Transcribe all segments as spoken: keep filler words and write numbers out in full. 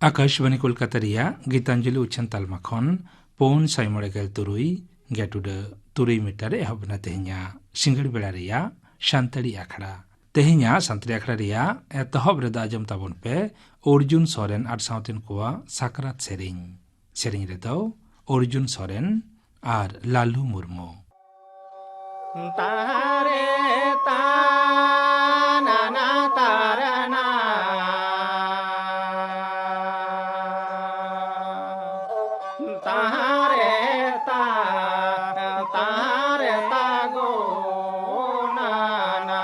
ᱟᱠᱟᱥᱵᱟᱱᱤ ᱠᱳᱞᱠᱟᱛᱟ ᱨᱮᱭᱟᱜ ᱜᱤᱛᱟᱧᱡᱚᱞᱤ ᱩᱪᱷᱟᱹᱱ ᱛᱟᱞᱢᱟ ᱠᱷᱚᱱ ᱯᱩᱱ ᱥᱟᱭ ᱢᱚᱬᱮ ᱜᱮᱞ ᱛᱩᱨᱩᱭ ᱜᱮᱴᱩᱰᱟᱹ ᱛᱩᱨᱩᱭ ᱢᱤᱴᱟᱨ ᱨᱮ ᱮᱦᱚᱵ ᱮᱱᱟ ᱛᱮᱦᱮᱧᱟᱜ ᱥᱤᱸᱜᱟᱹᱲ ᱵᱮᱲᱟ ᱨᱮᱭᱟᱜ ᱥᱟᱱᱛᱟᱲᱤ ᱟᱠᱷᱲᱟ᱾ ᱛᱮᱦᱮᱧᱟᱜ ᱥᱟᱱᱛᱟᱲᱤ ᱟᱠᱷᱲᱟ ᱨᱮᱭᱟᱜ ᱮᱛᱚᱦᱚᱵ ᱨᱮᱫᱚ ᱟᱸᱡᱚᱢ ᱛᱟᱵᱚᱱ ᱯᱮ ᱚᱨᱡᱩᱱ ᱥᱚᱨᱮᱱ ᱟᱨ ᱥᱟᱶᱛᱮᱱ ᱠᱚᱣᱟᱜ ᱥᱟᱠᱨᱟᱛ ᱥᱮᱨᱮᱧ᱾ ᱥᱮᱨᱮᱧ ᱨᱮᱫᱚ ᱚᱨᱡᱩᱱ ᱥᱚᱨᱮᱱ ᱟᱨ ᱞᱟᱞᱩ ᱢᱩᱨᱢᱩ᱾ ᱛᱟᱦᱟᱨᱮ ᱛᱟᱱᱟᱱᱟ ᱛᱟᱨᱟᱱᱟ᱾ ᱛᱟᱦᱟᱨᱮ ᱛᱟ, ᱛᱟᱦᱟᱨᱮ ᱛᱟᱜᱳ ᱱᱟᱱᱟ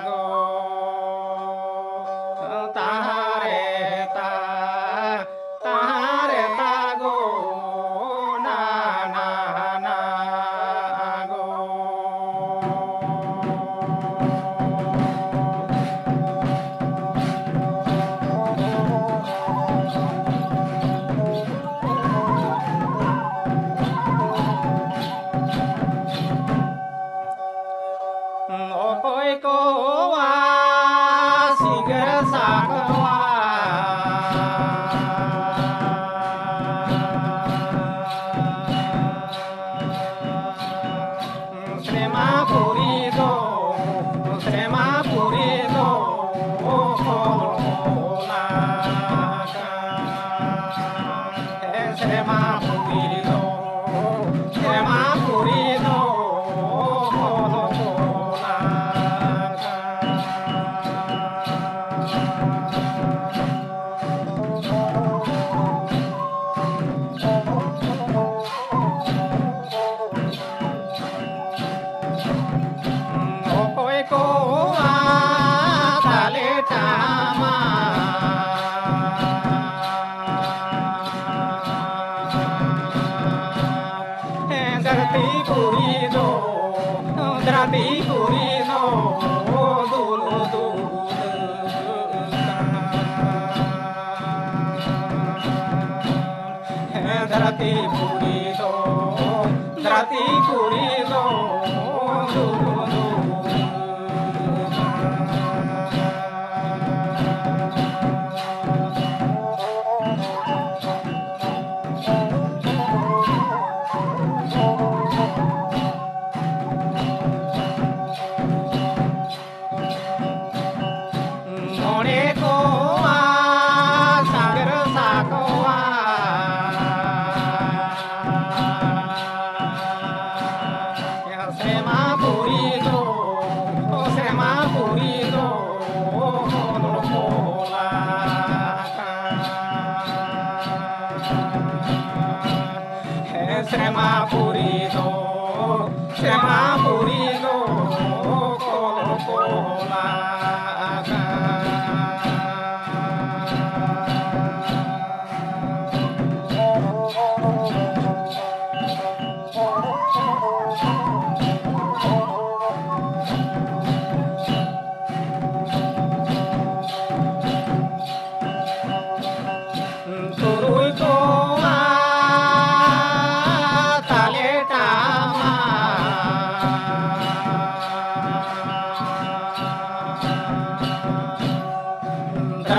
ᱜᱳ᱾ ᱛᱟᱦᱟᱨᱮ ᱛᱟ, ᱛᱟᱦᱟᱨᱮ ᱛᱟᱜᱳ ᱱᱟᱱᱟ ᱜᱳ᱾ ᱚᱠᱚᱭ ᱠᱚᱣᱟ ᱥᱤᱸᱜᱟᱹᱲ ᱥᱟᱠᱣᱟ᱾ ᱥᱮᱨᱢᱟ ᱯᱩᱨᱤ ᱫᱚ, ᱥᱮᱨᱢᱟ ᱯᱩᱨᱤ ᱫᱚ ᱚᱠᱚᱞ ᱠᱚᱞᱟ ᱠᱟᱱ᱾ ᱥᱮᱨᱢᱟ ᱯᱩᱨᱤ ᱫᱚ, ᱥᱮᱨᱢᱟ ᱯᱩᱨᱤ ᱫᱚ ᱚᱠᱚᱞ ᱠᱚᱞᱟ ᱠᱟᱱ᱾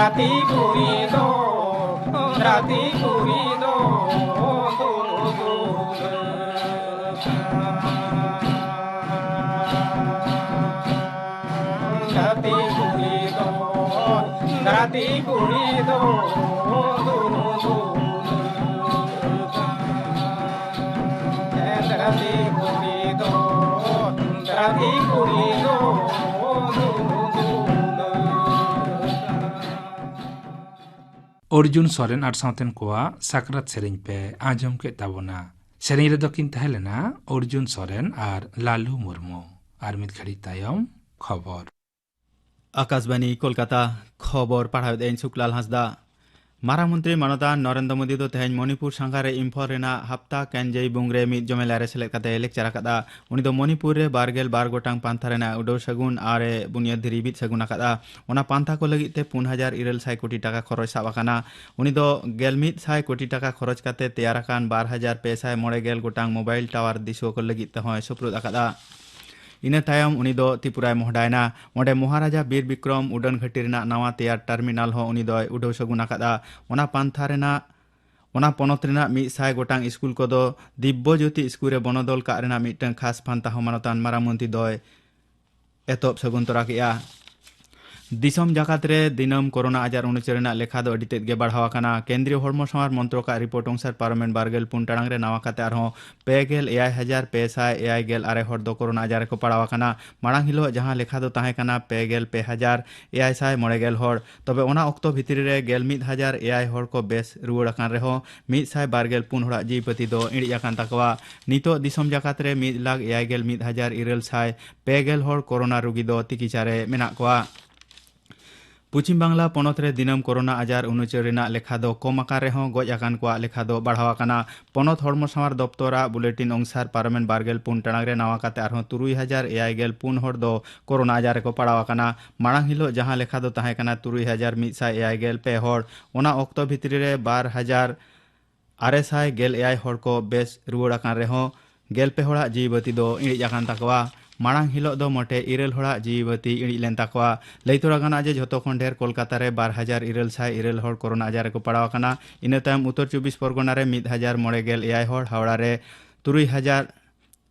ᱜᱟᱛᱮ ᱠᱩᱲᱤ ᱫᱚ, ᱜᱟᱛᱮ ᱠᱩᱲᱤ ᱫᱚ, ᱜᱟᱛᱮ ᱠᱩᱲᱤ ᱫᱚ, ᱜᱟᱛᱮ ᱠᱩᱲᱤ ᱫᱚ, ᱜᱟᱛᱮ ᱠᱩᱲᱤ ᱫᱚ, ᱜᱟᱛᱮ ᱠᱩᱲᱤ ᱫᱚ᱾ ᱚᱨᱡᱩᱱ ᱥᱚᱨᱮᱱ ᱟᱨ ᱥᱟᱶᱛᱮᱱ ᱠᱚᱣᱟᱜ ᱥᱟᱠᱨᱟᱛ ᱥᱮᱨᱮᱧ ᱯᱮ ᱟᱸᱡᱚᱢ ᱠᱮᱫ ᱛᱟᱵᱚᱱᱟ᱾ ᱥᱮᱨᱮᱧ ᱨᱮᱫᱚ ᱠᱤᱱ ᱛᱟᱦᱮᱸ ᱞᱮᱱᱟ ᱚᱨᱡᱩᱱ ᱥᱚᱨᱮᱱ ᱟᱨ ᱞᱟᱞᱩ ᱢᱩᱨᱢᱩ᱾ ᱟᱨ ᱢᱤᱫ ᱜᱷᱟᱹᱲᱤ ᱛᱟᱭᱚᱢ ᱠᱷᱚᱵᱚᱨ᱾ ᱟᱠᱟᱥᱵᱟᱱᱤ ᱠᱳᱞᱠᱟᱛᱟ, ᱠᱷᱚᱵᱚᱨ ᱯᱟᱲᱦᱟᱣᱮᱫ ᱟᱹᱧ ᱥᱩᱠᱞᱟᱞ ᱦᱟᱸᱥᱫᱟ᱾ ᱢᱟᱨᱟᱝ ᱢᱚᱱᱛᱨᱤ ᱢᱟᱱᱚᱛᱟᱱ ᱱᱚᱨᱮᱱᱫᱨᱚ ᱢᱳᱫᱤ ᱫᱚ ᱛᱮᱦᱮᱧ ᱢᱚᱱᱤᱯᱩᱨ ᱥᱟᱸᱜᱷᱟᱨ ᱨᱮ ᱤᱢᱯᱷᱚᱞ ᱨᱮᱱᱟᱜ ᱦᱟᱯᱛᱟ ᱠᱮᱱᱡᱮᱭ ᱵᱩᱝ ᱨᱮ ᱢᱤᱫ ᱡᱚᱢᱮᱞᱟ ᱨᱮ ᱥᱮᱞᱮᱫ ᱠᱟᱛᱮ ᱞᱮᱠᱪᱟᱨ ᱟᱠᱟᱫᱼᱟ᱾ ᱩᱱᱤ ᱫᱚ ᱢᱚᱱᱤᱯᱩᱨ ᱨᱮ ᱵᱟᱨ ᱜᱮᱞ ᱵᱟᱨ ᱜᱚᱴᱟᱝ ᱯᱟᱱᱛᱷᱟ ᱨᱮᱱᱟᱜ ᱩᱰᱟᱹᱣ ᱥᱟᱹᱜᱩᱱ ᱟᱨ ᱮ ᱵᱩᱱᱤᱭᱟᱹᱫ ᱫᱷᱤᱨᱤ ᱵᱤᱫ ᱥᱟᱹᱜᱩᱱ ᱟᱠᱟᱫᱼᱟ᱾ ᱚᱱᱟ ᱯᱟᱱᱛᱷᱟ ᱠᱚ ᱞᱟᱹᱜᱤᱫ ᱛᱮ ᱯᱩᱱ ᱦᱟᱡᱟᱨ ᱤᱨᱟᱹᱞ ᱥᱟᱭ ᱠᱳᱴᱤ ᱴᱟᱠᱟ ᱠᱷᱚᱨᱚᱪ ᱥᱟᱵ ᱟᱠᱟᱱᱟ᱾ ᱩᱱᱤ ᱫᱚ ᱜᱮᱞ ᱢᱤᱫ ᱥᱟᱭ ᱠᱳᱴᱤ ᱴᱟᱠᱟ ᱠᱷᱚᱨᱚᱪ ᱠᱟᱛᱮ ᱛᱮᱭᱟᱨ ᱟᱠᱟᱱ ᱵᱟᱨ ᱦᱟᱡᱟᱨ ᱯᱮ ᱥᱟᱭ ᱢᱚᱬᱮ ᱜᱮᱞ ᱜᱚᱴᱟᱝ ᱢᱳᱵᱟᱭᱤᱞ ᱴᱟᱣᱟᱨ ᱫᱤᱥᱩᱣᱟᱹ ᱠᱚ ᱞᱟᱹᱜᱤᱫ ᱛᱮᱦᱚᱸᱭ ᱥᱩᱯᱨᱩᱫ ᱟᱠᱟᱫᱼᱟ᱾ ᱤᱱᱟᱹ ᱛᱟᱭᱚᱢ ᱩᱱᱤ ᱫᱚ ᱛᱨᱤᱯᱩᱨᱟᱭ ᱢᱚᱦᱰᱟᱭᱮᱱᱟ᱾ ᱚᱸᱰᱮ ᱢᱚᱦᱟᱨᱟᱡᱟ ᱵᱤᱨ ᱵᱤᱠᱨᱚᱢ ᱩᱰᱟᱹᱱ ᱜᱷᱟᱹᱴᱤ ᱨᱮᱱᱟᱜ ᱱᱟᱣᱟ ᱛᱮᱭᱟᱨ ᱴᱟᱨᱢᱤᱱᱟᱞ ᱦᱚᱸ ᱩᱱᱤ ᱫᱚᱭ ᱩᱰᱟᱹᱣ ᱥᱟᱹᱜᱩᱱ ᱟᱠᱟᱫᱼᱟ᱾ ᱚᱱᱟ ᱯᱟᱱᱛᱷᱟ ᱨᱮᱱᱟᱜ, ᱚᱱᱟ ᱯᱚᱱᱚᱛ ᱨᱮᱱᱟᱜ ᱢᱤᱫ ᱥᱟᱭ ᱜᱚᱴᱟᱝ ᱥᱠᱩᱞ ᱠᱚᱫᱚ ᱫᱤᱵᱵᱚ ᱡᱳᱛᱤ ᱥᱠᱩᱞ ᱨᱮ ᱵᱚᱱᱚᱫᱚᱞ ᱠᱟᱜ ᱨᱮᱱᱟᱜ ᱢᱤᱫᱴᱟᱝ ᱠᱷᱟᱥ ᱯᱟᱱᱛᱷᱟ ᱦᱚᱸ ᱢᱟᱱᱚᱛᱟᱱ ᱢᱟᱨᱟᱝ ᱢᱚᱱᱛᱨᱤ ᱫᱚᱭ ᱮᱛᱚᱦᱚᱵ ᱥᱟᱹᱜᱩᱱ ᱛᱚᱨᱟ ᱠᱮᱫᱼᱟ᱾ ᱫᱤᱥᱚᱢ ᱡᱟᱠᱟᱛ ᱨᱮ ᱫᱤᱱᱟᱹᱢ ᱠᱳᱨᱳᱱᱟ ᱟᱡᱟᱨ ᱩᱱᱩᱪᱟᱹᱨ ᱨᱮᱱᱟᱜ ᱞᱮᱠᱷᱟ ᱫᱚ ᱟᱹᱰᱤ ᱛᱮᱫ ᱜᱮ ᱵᱟᱲᱦᱟᱣ ᱟᱠᱟᱱᱟ᱾ ᱠᱮᱱᱫᱨᱤᱭᱚ ᱦᱚᱲᱢᱚ ᱥᱟᱶᱟᱨ ᱢᱚᱱᱛᱨᱚᱠᱟᱜ ᱨᱤᱯᱳᱨᱴ ᱚᱱᱩᱥᱟᱨ ᱯᱟᱨᱚᱢᱮᱱ ᱵᱟᱨ ᱜᱮᱞ ᱯᱩᱱ ᱴᱟᱲᱟᱝ ᱨᱮ ᱱᱟᱣᱟ ᱠᱟᱛᱮ ᱟᱨᱦᱚᱸ ᱯᱮ ᱜᱮᱞ ᱮᱭᱟᱭ ᱦᱟᱡᱟᱨ ᱯᱮ ᱥᱟᱭ ᱮᱭᱟᱭ ᱜᱮᱞ ᱟᱨᱮ ᱦᱚᱲ ᱫᱚ ᱠᱳᱨᱳᱱᱟ ᱟᱡᱟᱨ ᱨᱮᱠᱚ ᱯᱟᱲᱟᱣ ᱟᱠᱟᱱᱟ᱾ ᱢᱟᱲᱟᱝ ᱦᱤᱞᱳᱜ ᱡᱟᱦᱟᱸ ᱞᱮᱠᱷᱟ ᱫᱚ ᱛᱟᱦᱮᱸ ᱠᱟᱱᱟ ᱯᱮ ᱜᱮᱞ ᱯᱮ ᱦᱟᱡᱟᱨ ᱮᱭᱟᱭ ᱥᱟᱭ ᱢᱚᱬᱮ ᱜᱮᱞ ᱦᱚᱲ, ᱛᱚᱵᱮ ᱚᱱᱟ ᱚᱠᱛᱚ ᱵᱷᱤᱛᱨᱤ ᱨᱮ ᱜᱮᱞ ᱢᱤᱫ ᱦᱟᱡᱟᱨ ᱮᱭᱟᱭ ᱦᱚᱲ ᱠᱚ ᱵᱮᱥ ᱨᱩᱣᱟᱹᱲ ᱟᱠᱟᱱ ᱨᱮᱦᱚᱸ ᱢᱤᱫ ᱥᱟᱭ ᱵᱟᱨ ᱜᱮᱞ ᱯᱩᱱ ᱦᱚᱲᱟᱜ ᱡᱤᱣᱤ ᱯᱟᱹᱛᱤ ᱫᱚ ᱤᱬᱤᱡ ᱟᱠᱟᱱ ᱛᱟᱠᱚᱣᱟ᱾ ᱱᱤᱛᱚᱜ ᱫᱤᱥᱚᱢ ᱡᱟᱠᱟᱛ ᱨᱮ ᱢᱤᱫ ᱞᱟᱠᱷ ᱮᱭᱟᱭ ᱜᱮᱞ ᱢᱤᱫ ᱦᱟᱡᱟᱨ ᱤᱨᱟᱹᱞ ᱥᱟᱭ ᱯᱮ ᱜᱮᱞ ᱦᱚᱲ ᱠᱳᱨᱳᱱᱟ ᱨᱩᱜᱤ ᱫᱚ ᱛᱤᱠᱤᱪᱷᱟ ᱨᱮ ᱢᱮᱱᱟᱜ ᱠᱚᱣᱟ᱾ ᱯᱚᱪᱷᱤᱢ ᱵᱟᱝᱞᱟ ᱯᱚᱱᱚᱛ ᱨᱮ ᱫᱤᱱᱟᱹᱢ ᱠᱳᱨᱳᱱᱟ ᱟᱡᱟᱨ ᱩᱱᱩᱪᱟᱹᱨ ᱨᱮᱱᱟᱜ ᱞᱮᱠᱷᱟ ᱫᱚ ᱠᱚᱢ ᱟᱠᱟᱱ ᱨᱮᱦᱚᱸ ᱜᱚᱡ ᱟᱠᱟᱱ ᱠᱚᱣᱟᱜ ᱞᱮᱠᱷᱟ ᱫᱚ ᱵᱟᱲᱦᱟᱣ ᱟᱠᱟᱱᱟ᱾ ᱯᱚᱱᱚᱛ ᱦᱚᱲᱢᱚ ᱥᱟᱶᱟᱨ ᱫᱚᱯᱛᱚᱨᱟᱜ ᱵᱩᱞᱮᱴᱤᱱ ᱚᱱᱩᱥᱟᱨ ᱯᱟᱨᱚᱢᱮᱱ ᱵᱟᱨ ᱜᱮᱞ ᱯᱩᱱ ᱴᱟᱲᱟᱝ ᱨᱮ ᱱᱟᱣᱟ ᱠᱟᱛᱮ ᱟᱨᱦᱚᱸ ᱛᱩᱨᱩᱭ ᱦᱟᱡᱟᱨ ᱮᱭᱟᱭ ᱜᱮᱞ ᱯᱩᱱ ᱦᱚᱲ ᱫᱚ ᱠᱳᱨᱳᱱᱟ ᱟᱡᱟᱨ ᱨᱮᱠᱚ ᱯᱟᱲᱟᱣ ᱟᱠᱟᱱᱟ᱾ ᱢᱟᱲᱟᱝ ᱦᱤᱞᱳᱜ ᱡᱟᱦᱟᱸ ᱞᱮᱠᱷᱟ ᱫᱚ ᱛᱟᱦᱮᱸ ᱠᱟᱱᱟ ᱛᱩᱨᱩᱭ ᱦᱟᱡᱟᱨ ᱢᱤᱫ ᱥᱟᱭ ᱮᱭᱟᱭ ᱜᱮᱞ ᱯᱮ ᱦᱚᱲ, ᱚᱱᱟ ᱚᱠᱛᱚ ᱵᱷᱤᱛᱨᱤ ᱨᱮ ᱵᱟᱨ ᱦᱟᱡᱟᱨ ᱟᱨᱮ ᱥᱟᱭ ᱜᱮᱞ ᱮᱭᱟᱭ ᱦᱚᱲ ᱠᱚ ᱵᱮᱥ ᱨᱩᱣᱟᱹᱲ ᱟᱠᱟᱱ ᱨᱮᱦᱚᱸ ᱜᱮᱞ ᱯᱮ ᱦᱚᱲᱟᱜ ᱡᱤᱣᱤ ᱵᱟᱹᱛᱤ ᱫᱚ ᱤᱬᱤᱡ ᱟᱠᱟᱱ ᱛᱟᱠᱚᱣᱟ᱾ ᱢᱟᱲᱟᱝ ᱦᱤᱞᱚᱜ ᱫᱚ ᱢᱚᱴᱮ ᱤᱨᱟᱹᱞ ᱦᱚᱲᱟᱜ ᱡᱤᱣᱤ ᱵᱟᱹᱛᱤ ᱤᱬᱤᱡ ᱞᱮᱱ ᱛᱟᱠᱚᱣᱟ᱾ ᱞᱟᱹᱭ ᱛᱚᱨᱟ ᱜᱟᱱᱚᱜᱼᱟ ᱡᱮ ᱡᱷᱚᱛᱚ ᱠᱷᱚᱱ ᱰᱷᱮᱨ ᱠᱳᱞᱠᱟᱛᱟ ᱨᱮ ᱵᱟᱨ ᱦᱟᱡᱟᱨ ᱤᱨᱟᱹᱞ ᱥᱟᱭ ᱤᱨᱟᱹᱞ ᱦᱚᱲ ᱠᱳᱨᱳᱱᱟ ᱟᱡᱟᱨ ᱨᱮᱠᱚ ᱯᱟᱲᱟᱣ ᱟᱠᱟᱱᱟ᱾ ᱤᱱᱟᱹ ᱛᱟᱭᱚᱢ ᱩᱛᱛᱚᱨ ᱪᱚᱵᱵᱤᱥ ᱯᱚᱨᱜᱚᱱᱟ ᱨᱮ ᱢᱤᱫ ᱦᱟᱡᱟᱨ ᱢᱚᱬᱮ ᱜᱮᱞ ᱮᱭᱟᱭ ᱦᱚᱲ, ᱦᱟᱣᱲᱟ ᱨᱮ ᱛᱩᱨᱩᱭ ᱦᱟᱡᱟᱨ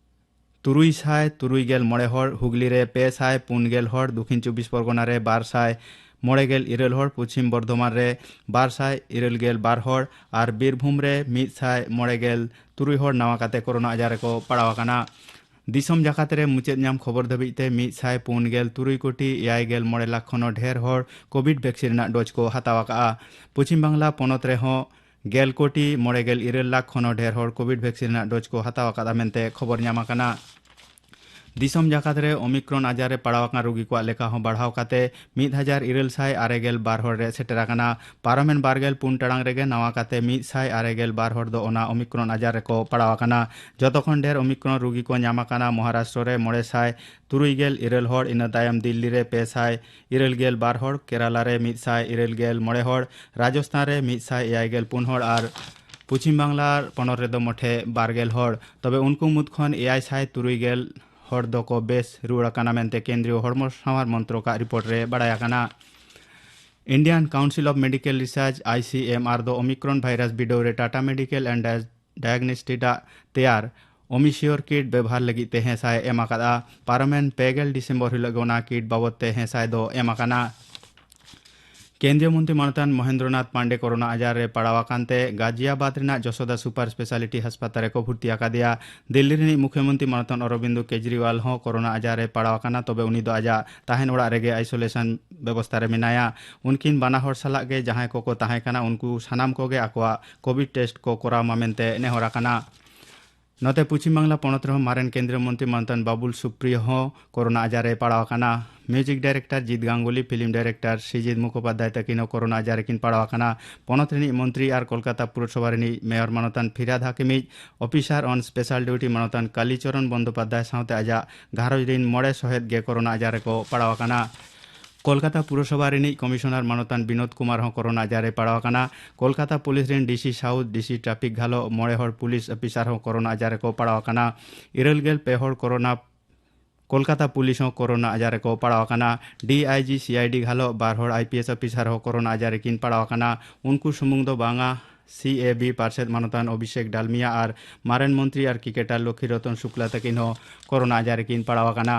ᱛᱩᱨᱩᱭ ᱥᱟᱭ ᱛᱩᱨᱩᱭ ᱜᱮᱞ ᱢᱚᱬᱮ ᱦᱚᱲ, ᱦᱩᱜᱽᱞᱤ ᱨᱮ ᱯᱮ ᱥᱟᱭ ᱯᱩᱱ ᱜᱮᱞ ᱦᱚᱲ, ᱫᱚᱠᱷᱤᱱ ᱪᱚᱵᱵᱤᱥ ᱯᱚᱨᱜᱚᱱᱟ ᱨᱮ ᱵᱟᱨ ᱥᱟᱭ ᱢᱚᱬᱮ ᱜᱮᱞ ᱤᱨᱟᱹᱞ ᱦᱚᱲ, ᱯᱚᱪᱷᱤᱢ ᱵᱚᱨᱫᱷᱚᱢᱟᱱ ᱨᱮ ᱵᱟᱨ ᱥᱟᱭ ᱤᱨᱟᱹᱞ ᱜᱮᱞ ᱵᱟᱨ ᱦᱚᱲ ᱟᱨ ᱵᱤᱨᱵᱷᱩᱢ ᱨᱮ ᱢᱤᱫ ᱥᱟᱭ ᱢᱚᱬᱮ ᱜᱮᱞ ᱛᱩᱨᱩᱭ ᱦᱚᱲ ᱱᱟᱣᱟ ᱠᱟᱛᱮ ᱠᱳᱨᱳᱱᱟ ᱟᱡᱟᱨ ᱨᱮᱠᱚ ᱯᱟᱲᱟᱣ ᱟᱠᱟᱱᱟ᱾ ᱫᱤᱥᱚᱢ ᱡᱟᱠᱟᱛ ᱨᱮ ᱢᱩᱪᱟᱹᱫ ᱧᱟᱢ ᱠᱷᱚᱵᱚᱨ ᱫᱷᱟᱹᱵᱤᱡ ᱛᱮ ᱢᱤᱫ ᱥᱟᱭ ᱯᱩᱱ ᱜᱮᱞ ᱛᱩᱨᱩᱭ ᱠᱳᱴᱤ ᱮᱭᱟᱭ ᱜᱮᱞ ᱢᱚᱬᱮ ᱞᱟᱠᱷ ᱠᱷᱚᱱ ᱦᱚᱸ ᱰᱷᱮᱨ ᱦᱚᱲ ᱠᱳᱵᱷᱤᱰ ᱵᱷᱮᱠᱥᱤᱱ ᱨᱮᱱᱟᱜ ᱰᱳᱡᱽ ᱠᱚ ᱦᱟᱛᱟᱣ ᱟᱠᱟᱫᱼᱟ᱾ ᱯᱚᱪᱷᱤᱢ ᱵᱟᱝᱞᱟ ᱯᱚᱱᱚᱛ ᱨᱮᱦᱚᱸ ᱜᱮᱞ ᱠᱳᱴᱤ ᱢᱚᱬᱮ ᱜᱮᱞ ᱤᱨᱟᱹᱞ ᱞᱟᱠᱷ ᱠᱷᱚᱱ ᱦᱚᱸ ᱰᱷᱮᱨ ᱦᱚᱲ ᱠᱳᱵᱷᱤᱰ ᱵᱷᱮᱠᱥᱤᱱ ᱨᱮᱱᱟᱜ ᱰᱳᱡᱽ ᱠᱚ ᱦᱟᱛᱟᱣ ᱟᱠᱟᱫᱼᱟ ᱢᱮᱱᱛᱮ ᱠᱷᱚᱵᱚᱨ ᱧᱟᱢ ᱟᱠᱟᱱᱟ᱾ ᱫᱤᱥᱚᱢ ᱡᱟᱠᱟᱛ ᱨᱮ ᱳᱢᱤᱠᱨᱚᱱ ᱟᱡᱟᱨ ᱨᱮ ᱯᱟᱲᱟᱣ ᱟᱠᱟᱱ ᱨᱳᱜᱤ ᱠᱚᱣᱟᱜ ᱞᱮᱠᱷᱟ ᱦᱚᱸ ᱵᱟᱲᱦᱟᱣ ᱠᱟᱛᱮ ᱢᱤᱫ ᱦᱟᱡᱟᱨ ᱤᱨᱟᱹᱞ ᱥᱟᱭ ᱟᱨᱮ ᱜᱮᱞ ᱵᱟᱨ ᱦᱚᱲ ᱨᱮ ᱥᱮᱴᱮᱨ ᱟᱠᱟᱱᱟ᱾ ᱯᱟᱨᱚᱢᱮᱱ ᱵᱟᱨ ᱜᱮᱞ ᱯᱩᱱ ᱴᱟᱲᱟᱝ ᱨᱮᱜᱮ ᱱᱟᱣᱟ ᱠᱟᱛᱮ ᱢᱤᱫ ᱥᱟᱭ ᱟᱨᱮ ᱜᱮᱞ ᱵᱟᱨ ᱦᱚᱲ ᱫᱚ ᱚᱱᱟ ᱳᱢᱤᱠᱨᱚᱱ ᱟᱡᱟᱨ ᱨᱮᱠᱚ ᱯᱟᱲᱟᱣ ᱟᱠᱟᱱᱟ᱾ ᱡᱚᱛᱚ ᱠᱷᱚᱱ ᱰᱷᱮᱨ ᱳᱢᱤᱠᱨᱚᱱ ᱨᱳᱜᱤ ᱠᱚ ᱧᱟᱢ ᱟᱠᱟᱱᱟ ᱢᱚᱦᱟᱨᱟᱥᱴᱨᱚ ᱨᱮ ᱢᱚᱬᱮ ᱥᱟᱭ ᱛᱩᱨᱩᱭ ᱜᱮᱞ ᱤᱨᱟᱹᱞ ᱦᱚᱲ, ᱤᱱᱟᱹ ᱛᱟᱭᱚᱢ ᱫᱤᱞᱞᱤ ᱨᱮ ᱯᱮ ᱥᱟᱭ ᱤᱨᱟᱹᱞ ᱜᱮᱞ ᱵᱟᱨ ᱦᱚᱲ, ᱠᱮᱨᱟᱞᱟ ᱨᱮ ᱢᱤᱫ ᱥᱟᱭ ᱤᱨᱟᱹᱞ ᱜᱮᱞ ᱢᱚᱬᱮ ᱦᱚᱲ, ᱨᱟᱡᱚᱥᱛᱷᱟᱱ ᱨᱮ ᱢᱤᱫ ᱥᱟᱭ ᱮᱭᱟᱭ ᱜᱮᱞ ᱯᱩᱱ ᱦᱚᱲ ᱟᱨ ᱯᱚᱪᱷᱤᱢ ᱵᱟᱝᱞᱟ ᱯᱚᱱᱚᱛ ᱨᱮᱫᱚ ᱢᱚᱴᱷᱮ ᱵᱟᱨ ᱜᱮᱞ ᱦᱚᱲ᱾ ᱛᱚᱵᱮ ᱩᱱᱠᱩ ᱢᱩᱫᱽ ᱠᱷᱚᱱ ᱮᱭᱟᱭ ᱥᱟᱭ ᱛᱩᱨᱩᱭ ᱜᱮᱞ ᱦᱚᱲ ᱫᱚᱠᱚ ᱵᱮᱥ ᱨᱩᱣᱟᱹᱲ ᱟᱠᱟᱱᱟ ᱢᱮᱱᱛᱮ ᱠᱮᱱᱫᱨᱤᱭᱚ ᱦᱚᱲᱢᱚ ᱥᱟᱶᱟᱨ ᱢᱚᱱᱛᱨᱚᱠᱟᱜ ᱨᱤᱯᱳᱨᱴ ᱨᱮ ᱵᱟᱲᱟᱭ ᱟᱠᱟᱱᱟ᱾ Indian Council of Medical Research, I C M R, ᱫᱚ ᱳᱢᱤᱠᱨᱚᱱ ᱵᱷᱟᱭᱨᱟᱥ ᱵᱤᱰᱟᱹᱣ ᱨᱮ ᱴᱟᱴᱟ ᱢᱮᱰᱤᱠᱮᱞ ᱮᱱᱰ ᱰᱟᱭᱟᱜᱱᱳᱥᱴᱤᱠ ᱟᱜ ᱛᱮᱭᱟᱨ ᱳᱢᱤᱥᱤᱭᱳᱨ ᱠᱤᱴ ᱵᱮᱵᱚᱦᱟᱨ ᱞᱟᱹᱜᱤᱫ ᱛᱮ ᱦᱮᱸᱥᱟᱭ ᱮᱢ ᱟᱠᱟᱫᱼᱟ᱾ ᱯᱟᱨᱚᱢᱮᱱ ᱯᱮ ᱜᱮᱞ ᱰᱤᱥᱮᱢᱵᱚᱨ ᱦᱤᱞᱳᱜ ᱜᱮ ᱚᱱᱟ ᱠᱤᱴ ᱵᱟᱵᱚᱫ ᱛᱮ ᱦᱮᱸᱥᱟᱭ ᱫᱚ ᱮᱢ ᱟᱠᱟᱱᱟ᱾ ᱠᱮᱱᱫᱨᱤᱭᱚ ᱢᱚᱱᱛᱨᱤ ᱢᱟᱱᱚᱛᱟᱱ ᱢᱚᱦᱮᱱᱫᱨᱚᱱᱟᱛᱷ ᱯᱟᱱᱰᱮ ᱠᱳᱨᱳᱱᱟ ᱟᱡᱟᱨ ᱨᱮ ᱯᱟᱲᱟᱣ ᱟᱠᱟᱱ ᱛᱮ ᱜᱟᱡᱤᱭᱟᱵᱟᱫᱽ ᱨᱮᱱᱟᱜ ᱡᱚᱥᱳᱫᱟ ᱥᱩᱯᱟᱨ ᱥᱯᱮᱥᱟᱞᱤᱴᱤ ᱦᱟᱥᱯᱟᱛᱟᱞ ᱨᱮᱠᱚ ᱵᱷᱩᱨᱛᱤ ᱟᱠᱟᱫᱮᱭᱟ᱾ ᱫᱤᱞᱞᱤ ᱨᱤᱱᱤᱡ ᱢᱩᱠᱷᱭᱚᱢᱚᱱᱛᱨᱤ ᱢᱟᱱᱚᱛᱟᱱ ᱚᱨᱚᱵᱤᱱᱫᱩ ᱠᱮᱡᱨᱤᱣᱟᱞ ᱦᱚᱸ ᱠᱳᱨᱳᱱᱟ ᱟᱡᱟᱨ ᱨᱮ ᱯᱟᱲᱟᱣ ᱟᱠᱟᱱᱟ, ᱛᱚᱵᱮ ᱩᱱᱤ ᱫᱚ ᱟᱡᱟᱜ ᱛᱟᱦᱮᱱ ᱚᱲᱟᱜ ᱨᱮᱜᱮ ᱟᱭᱥᱳᱞᱮᱥᱚᱱ ᱵᱮᱵᱚᱥᱛᱟ ᱨᱮ ᱢᱮᱱᱟᱭᱟ᱾ ᱩᱱᱠᱤᱱ ᱵᱟᱱᱟ ᱦᱚᱲ ᱥᱟᱞᱟᱜ ᱜᱮ ᱡᱟᱦᱟᱸᱭ ᱠᱚᱠᱚ ᱛᱟᱦᱮᱸ ᱠᱟᱱᱟ, ᱩᱱᱠᱩ ᱥᱟᱱᱟᱢ ᱠᱚᱜᱮ ᱟᱠᱚᱣᱟᱜ ᱠᱳᱵᱷᱤᱰ ᱴᱮᱥᱴ ᱠᱚ ᱠᱚᱨᱟᱣ ᱢᱟ ᱢᱮᱱᱛᱮ ᱱᱮᱦᱚᱨ ᱟᱠᱟᱱᱟ᱾ ᱱᱚᱛᱮ ᱯᱚᱪᱷᱤᱢ ᱵᱟᱝᱞᱟ ᱯᱚᱱᱚᱛ ᱨᱮᱦᱚᱸ ᱢᱟᱨᱮᱱ ᱠᱮᱱᱫᱨᱤᱭᱚ ᱢᱚᱱᱛᱨᱤ ᱢᱟᱱᱚᱛᱟᱱ ᱵᱟᱵᱩᱞ ᱥᱩᱯᱨᱤᱭᱚ ᱦᱚᱸ ᱠᱳᱨᱳᱱᱟ ᱟᱡᱟᱨ ᱨᱮ ᱯᱟᱲᱟᱣ ᱟᱠᱟᱱᱟ᱾ Music director Jeet Ganguly, film director Srijit Mukhopadhyay ᱛᱟᱹᱠᱤᱱ ᱦᱚᱸ ᱠᱳᱨᱳᱱᱟ ᱟᱡᱟᱨ ᱨᱮᱠᱤᱱ ᱯᱟᱲᱟᱣ ᱟᱠᱟᱱᱟ᱾ ᱯᱚᱱᱚᱛ ᱨᱤᱱᱤᱡ ᱢᱚᱱᱛᱨᱤ ᱟᱨ ᱠᱳᱞᱠᱟᱛᱟ ᱯᱩᱨᱚᱥᱚᱵᱷᱟ ᱨᱤᱱᱤᱡ ᱢᱮᱭᱚᱨ ᱢᱟᱱᱚᱛᱟᱱ ᱯᱷᱤᱨᱦᱟᱫ ᱦᱟᱠᱤᱢᱤᱡ ᱚᱯᱷᱤᱥᱟᱨ ᱚᱱ ᱥᱯᱮᱥᱟᱞ ᱰᱤᱭᱩᱴᱤ ᱢᱟᱱᱚᱛᱟᱱ ᱠᱟᱞᱤᱪᱚᱨᱚᱱ ᱵᱚᱱᱫᱳᱯᱟᱫᱽᱫᱷᱟᱭ ᱥᱟᱶᱛᱮ ᱟᱡᱟᱜ ᱜᱷᱟᱨᱚᱸᱡᱽ ᱨᱤᱱ ᱢᱚᱬᱮ ᱥᱚᱦᱮᱫ ᱜᱮ ᱠᱳᱨᱳᱱᱟ ᱟᱡᱟᱨ ᱨᱮᱠᱚ ᱯᱟᱲᱟᱣ ᱟᱠᱟᱱᱟ᱾ ᱠᱳᱞᱠᱟᱛᱟ ᱯᱩᱨᱚᱥᱚᱵᱷᱟ ᱨᱤᱱᱤᱡ ᱠᱚᱢᱤᱥᱚᱱᱟᱨ ᱢᱟᱱᱚᱛᱟᱱ ᱵᱤᱱᱳᱫ ᱠᱩᱢᱟᱨ ᱦᱚᱸ ᱠᱳᱨᱳᱱᱟ ᱟᱡᱟᱨ ᱨᱮ ᱯᱟᱲᱟᱣ ᱟᱠᱟᱱᱟ᱾ ᱠᱳᱞᱠᱟᱛᱟ ᱯᱩᱞᱤᱥ ᱨᱤᱱ ᱰᱤᱥᱤ ᱥᱟᱣᱩᱛᱷ, ᱰᱤᱥᱤ ᱴᱨᱟᱯᱷᱤᱠ ᱜᱷᱟᱞᱚ, ᱢᱚᱬᱮ ᱦᱚᱲ ᱯᱩᱞᱤᱥ ᱚᱯᱷᱤᱥᱟᱨ ᱦᱚᱸ ᱠᱳᱨᱳᱱᱟ ᱟᱡᱟᱨ ᱨᱮᱠᱚ ᱯᱟᱲᱟᱣ ᱟᱠᱟᱱᱟ᱾ ᱤᱨᱟᱹᱞ ᱜᱮᱞ ᱯᱮ ᱦᱚᱲ ᱠᱳᱨᱳᱱᱟ ᱠᱳᱞᱠᱟᱛᱟ ᱯᱩᱞᱤᱥ ᱦᱚᱸ ᱠᱳᱨᱳᱱᱟ ᱟᱡᱟᱨ ᱨᱮᱠᱚ ᱯᱟᱲᱟᱣ ᱟᱠᱟᱱᱟ᱾ ᱰᱤ ᱟᱭ ᱡᱤ, ᱥᱤ ᱟᱭ ᱰᱤ ᱜᱷᱟᱞᱚᱜ ᱵᱟᱨ ᱦᱚᱲ ᱟᱭ ᱯᱤ ᱮᱥ ᱚᱯᱷᱤᱥᱟᱨ ᱦᱚᱸ ᱠᱳᱨᱳᱱᱟ ᱟᱡᱟᱨ ᱨᱮᱠᱤᱱ ᱯᱟᱲᱟᱣ ᱟᱠᱟᱱᱟ᱾ ᱩᱱᱠᱩ ᱥᱩᱢᱩᱝ ᱫᱚ ᱵᱟᱝᱟ, ᱥᱤ ᱮ ᱵᱤ ᱯᱟᱨᱥᱮᱛ ᱢᱟᱱᱚᱛᱟᱱ ᱚᱵᱷᱤᱥᱮᱠ ᱰᱟᱞᱢᱤᱭᱟ ᱟᱨ ᱢᱟᱨᱮᱱ ᱢᱚᱱᱛᱨᱤ ᱟᱨ ᱠᱨᱤᱠᱮᱴᱟᱨ ᱞᱚᱠᱷᱤ ᱨᱚᱛᱚᱱ ᱥᱩᱠᱞᱟ ᱛᱟᱹᱠᱤᱱ ᱦᱚᱸ ᱠᱳᱨᱳᱱᱟ ᱟᱡᱟᱨ ᱨᱮᱠᱤᱱ ᱯᱟᱲᱟᱣ ᱟᱠᱟᱱᱟ᱾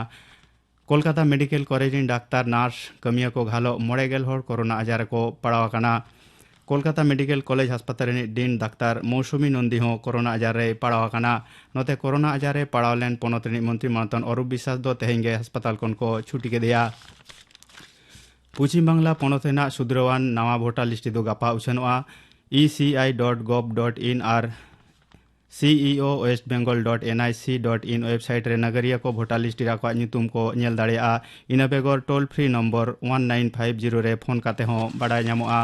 ᱠᱳᱞᱠᱟᱛᱟ ᱢᱮᱰᱤᱠᱮᱞ ᱠᱚᱞᱮᱡᱽ ᱨᱤᱱ ᱰᱟᱠᱛᱟᱨ, ᱱᱟᱨᱥ, ᱠᱟᱹᱢᱤᱭᱟᱹ ᱠᱚ ᱜᱷᱟᱞᱚᱜ ᱢᱚᱬᱮ ᱜᱮᱞ ᱦᱚᱲ ᱠᱳᱨᱳᱱᱟ ᱟᱡᱟᱨ ᱨᱮᱠᱚ ᱯᱟᱲᱟᱣ ᱟᱠᱟᱱᱟ᱾ ᱠᱳᱞᱠᱟᱛᱟ ᱢᱮᱰᱤᱠᱮᱞ ᱠᱚᱞᱮᱡᱽ ᱦᱟᱥᱯᱟᱛᱟᱞ ᱨᱤᱱᱤᱡ ᱰᱤᱱ ᱰᱟᱠᱛᱟᱨ ᱢᱳᱣᱥᱩᱢᱤ ᱱᱚᱱᱫᱤ ᱦᱚᱸ ᱠᱳᱨᱳᱱᱟ ᱟᱡᱟᱨ ᱨᱮᱭ ᱯᱟᱲᱟᱣ ᱟᱠᱟᱱᱟ᱾ ᱱᱚᱛᱮ, ᱠᱳᱨᱳᱱᱟ ᱟᱡᱟᱨ ᱨᱮ ᱯᱟᱲᱟᱣ ᱞᱮᱱ ᱯᱚᱱᱚᱛ ᱨᱤᱱᱤᱡ ᱢᱚᱱᱛᱨᱤ ᱢᱟᱱᱚᱛᱟᱱ ᱚᱨᱩᱯ ᱵᱤᱥᱣᱟᱥ ᱫᱚ ᱛᱮᱦᱮᱧ ᱜᱮ ᱦᱟᱥᱯᱟᱛᱟᱞ ᱠᱷᱚᱱ ᱠᱚ ᱪᱷᱩᱴᱤ ᱠᱮᱫᱮᱭᱟ᱾ ᱯᱚᱪᱷᱤᱢ ᱵᱟᱝᱞᱟ ᱯᱚᱱᱚᱛ ᱨᱮᱱᱟᱜ ᱥᱩᱫᱷᱨᱟᱹᱣᱟᱱ ᱱᱟᱣᱟ ᱵᱷᱳᱴᱟᱨ ᱞᱤᱥᱴ ᱫᱚ ᱜᱟᱯᱟ ᱩᱪᱷᱟᱹᱱᱚᱜᱼᱟ᱾ E C I dot gov dot in or C E O west Bengal dot N I C dot in website ᱨᱮ ᱱᱟᱜᱟᱨᱤᱭᱟᱹ ᱠᱚ ᱵᱷᱳᱴᱟᱨ ᱞᱤᱥᱴ ᱨᱮ ᱟᱠᱚᱣᱟᱜ ᱧᱩᱛᱩᱢ ᱠᱚ ᱧᱮᱞ ᱫᱟᱲᱮᱭᱟᱜᱼᱟ᱾ ᱤᱱᱟᱹ ᱵᱮᱜᱚᱨ, toll free number one nine five zero ᱨᱮ ᱯᱷᱳᱱ ᱠᱟᱛᱮ ᱦᱚᱸ ᱵᱟᱰᱟᱭ ᱧᱟᱢᱚᱜᱼᱟ᱾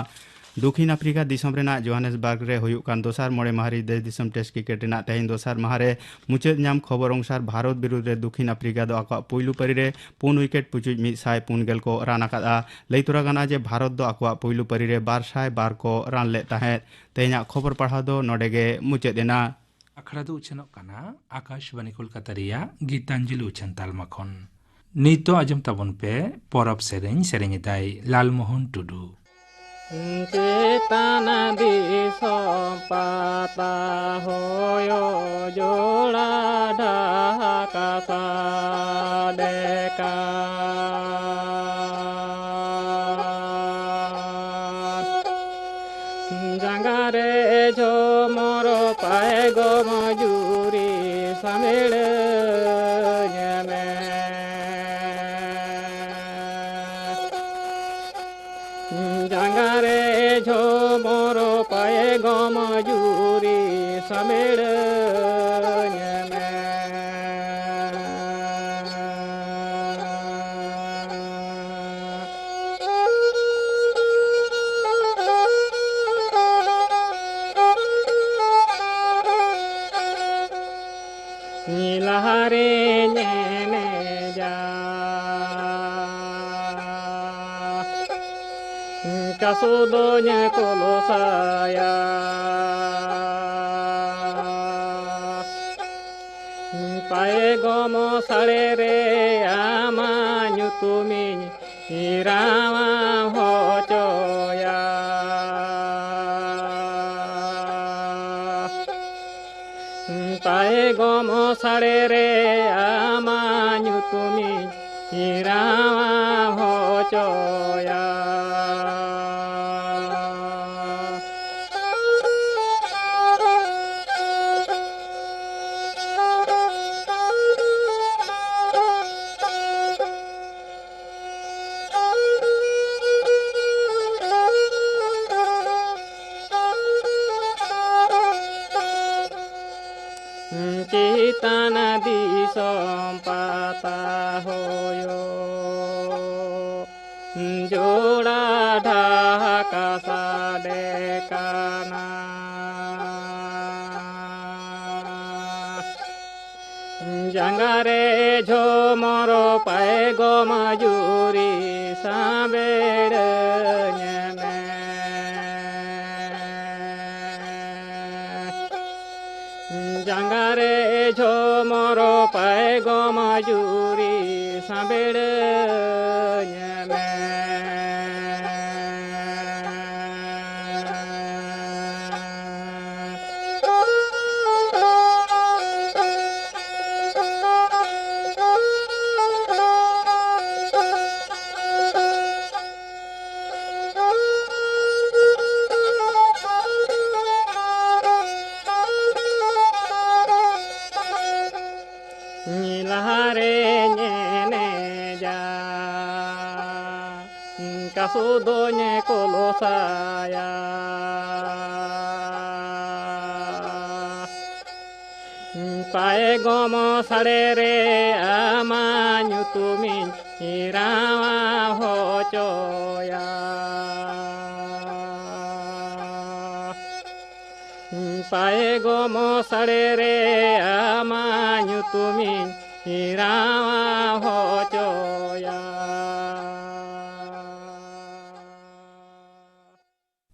ᱫᱚᱠᱷᱤᱱ ᱟᱯᱷᱨᱤᱠᱟ ᱫᱤᱥᱚᱢ ᱨᱮᱱᱟᱜ ᱡᱳᱦᱟᱱᱮᱥᱵᱟᱨᱜᱽ ᱨᱮ ᱦᱩᱭᱩᱜ ᱠᱟᱱ ᱫᱚᱥᱟᱨ ᱢᱚᱬᱮ ᱢᱟᱦᱟ ᱨᱮ ᱫᱮᱥ ᱫᱤᱥᱚᱢ ᱴᱮᱥᱴ ᱠᱨᱤᱠᱮᱴ ᱨᱮᱱᱟᱜ ᱛᱮᱦᱮᱧ ᱫᱚᱥᱟᱨ ᱢᱟᱦᱟ ᱨᱮ ᱢᱩᱪᱟᱹᱫ ᱧᱟᱢ ᱠᱷᱚᱵᱚᱨ ᱚᱱᱩᱥᱟᱨ, ᱵᱷᱟᱨᱚᱛ ᱵᱤᱨᱩᱫᱽ ᱨᱮ ᱫᱚᱠᱷᱤᱱ ᱟᱯᱷᱨᱤᱠᱟ ᱫᱚ ᱟᱠᱚᱣᱟᱜ ᱯᱩᱭᱞᱩ ᱯᱟᱹᱨᱤ ᱨᱮ ᱯᱩᱱ ᱣᱤᱠᱮᱴ ᱯᱩᱪᱩᱡ ᱢᱤᱫ ᱥᱟᱭ ᱯᱩᱱ ᱜᱮᱞ ᱠᱚ ᱨᱟᱱ ᱟᱠᱟᱫᱼᱟ᱾ ᱞᱟᱹᱭ ᱛᱚᱨᱟ ᱜᱟᱱᱚᱜᱼᱟ ᱡᱮ ᱵᱷᱟᱨᱚᱛ ᱫᱚ ᱟᱠᱚᱣᱟᱜ ᱯᱩᱭᱞᱩ ᱯᱟᱹᱨᱤ ᱨᱮ ᱵᱟᱨ ᱥᱟᱭ ᱵᱟᱨ ᱠᱚ ᱨᱟᱱ ᱞᱮᱫ ᱛᱟᱦᱮᱸᱫ᱾ ᱛᱮᱦᱮᱧᱟᱜ ᱠᱷᱚᱵᱚᱨ ᱯᱟᱲᱦᱟᱣ ᱫᱚ ᱱᱚᱰᱮ ᱜᱮ ᱢᱩᱪᱟᱹᱫ ᱮᱱᱟ᱾ ᱟᱠᱷᱲᱟ ᱫᱚ ᱩᱪᱷᱟᱹᱱᱚᱜ ᱠᱟᱱᱟ ᱟᱠᱟᱥᱵᱟᱱᱤ ᱠᱳᱞᱠᱟᱛᱟ ᱨᱮᱭᱟᱜ ᱜᱤᱛᱟᱧᱡᱚᱞᱤ ᱩᱪᱷᱟᱹᱱ ᱛᱟᱞᱢᱟ ᱠᱷᱚᱱ᱾ ᱱᱤᱛᱚᱜ ᱟᱸᱡᱚᱢ ᱛᱟᱵᱚᱱ ᱯᱮ ᱯᱚᱨᱚᱵᱽ ᱥᱮᱨᱮᱧ, ᱥᱮᱨᱮᱧ ᱮᱫᱟᱭ ᱞᱟᱞᱢᱳᱦᱚᱱ ᱴᱩᱰᱩ᱾ ᱪᱮᱛᱟᱱ ᱫᱤᱥᱚᱢ ᱯᱟᱛᱟ ᱦᱚᱭᱚ ᱡᱚᱲᱟ ᱰᱷᱟᱠᱟ ᱥᱟᱰᱮ ᱠᱟᱱ᱾ ᱡᱟᱸᱜᱟ ᱨᱮ ᱡᱷᱚᱢᱚᱨ ᱯᱟᱭᱜᱚᱢ ᱡᱩᱨᱤ ᱥᱟᱢᱮᱲᱟᱹᱧ ᱢᱮ᱾ ᱡᱟᱸᱜᱟ ᱨᱮ ᱡᱷᱚᱢᱚᱨ ᱯᱟᱭᱜᱚᱢ ᱡᱩᱨᱤ ᱥᱟᱢᱮᱲᱟᱹᱧ ᱢᱮ᱾ ᱞᱟᱦᱟᱨᱮᱧ ᱮᱱᱮᱡᱟ, ᱠᱟᱥᱩ ᱫᱚᱧ ᱠᱚᱞᱚᱥᱟᱭᱟ, ᱯᱟᱭᱮ ᱜᱚ ᱢᱚᱥᱟᱲᱮ ᱨᱮ ᱟᱢᱟᱜ ᱧᱩᱛᱩᱢᱤᱧ ᱦᱤᱨᱟᱣᱟ ᱦᱚᱪᱚᱭᱟ᱾ ᱛᱟᱭᱜᱚᱢ ᱥᱟᱲᱮ ᱨᱮ ᱟᱢᱟᱜ ᱧᱩᱛᱩᱢᱤᱧ ᱦᱤᱨᱟᱣᱟ ᱦᱚᱪᱚᱭᱟ᱾ ᱪᱮᱛᱟᱱ ᱫᱤᱥᱚᱢ ᱯᱟᱛᱟ ᱦᱳᱭᱳᱜ ᱡᱳᱲᱟ ᱰᱷᱟᱠᱟ ᱥᱟᱰᱮ ᱠᱟᱱᱟ᱾ ᱡᱟᱸᱜᱟ ᱨᱮ ᱡᱷᱚᱢᱚᱨ ᱯᱟᱭᱜᱚᱢ ᱡᱩᱨᱤ ᱥᱟᱸᱵᱮᱲᱟᱹᱧ ᱢᱮ᱾ ᱡᱟᱸᱜᱟ ᱨᱮ ᱡᱷᱚᱢᱚᱨ ᱯᱟᱭᱜᱚᱢ ᱡᱩᱨᱤ ᱥᱟᱸᱵᱮᱲᱟᱹᱧ ᱢᱮ᱾ ᱞᱟᱦᱟᱨᱮᱧ ᱮᱱᱮᱡᱟ, ᱠᱟᱥᱩ ᱫᱚᱧ ᱠᱚᱞᱚᱥᱟᱭᱟ᱾ ᱯᱟᱭᱜᱚᱢ ᱥᱟᱲᱮ ᱨᱮ ᱟᱢᱟᱜ ᱧᱩᱛᱩᱢᱤᱧ ᱦᱤᱨᱟᱣᱟ ᱦᱚᱪᱚᱭᱟ᱾ ᱯᱟᱭᱜᱚᱢ ᱥᱟᱲᱮ ᱨᱮ ᱟᱢᱟᱜ ᱧᱩᱛᱩᱢᱤᱧ ᱦᱤᱨᱟᱣᱟ ᱦᱚᱪᱚᱭᱟ᱾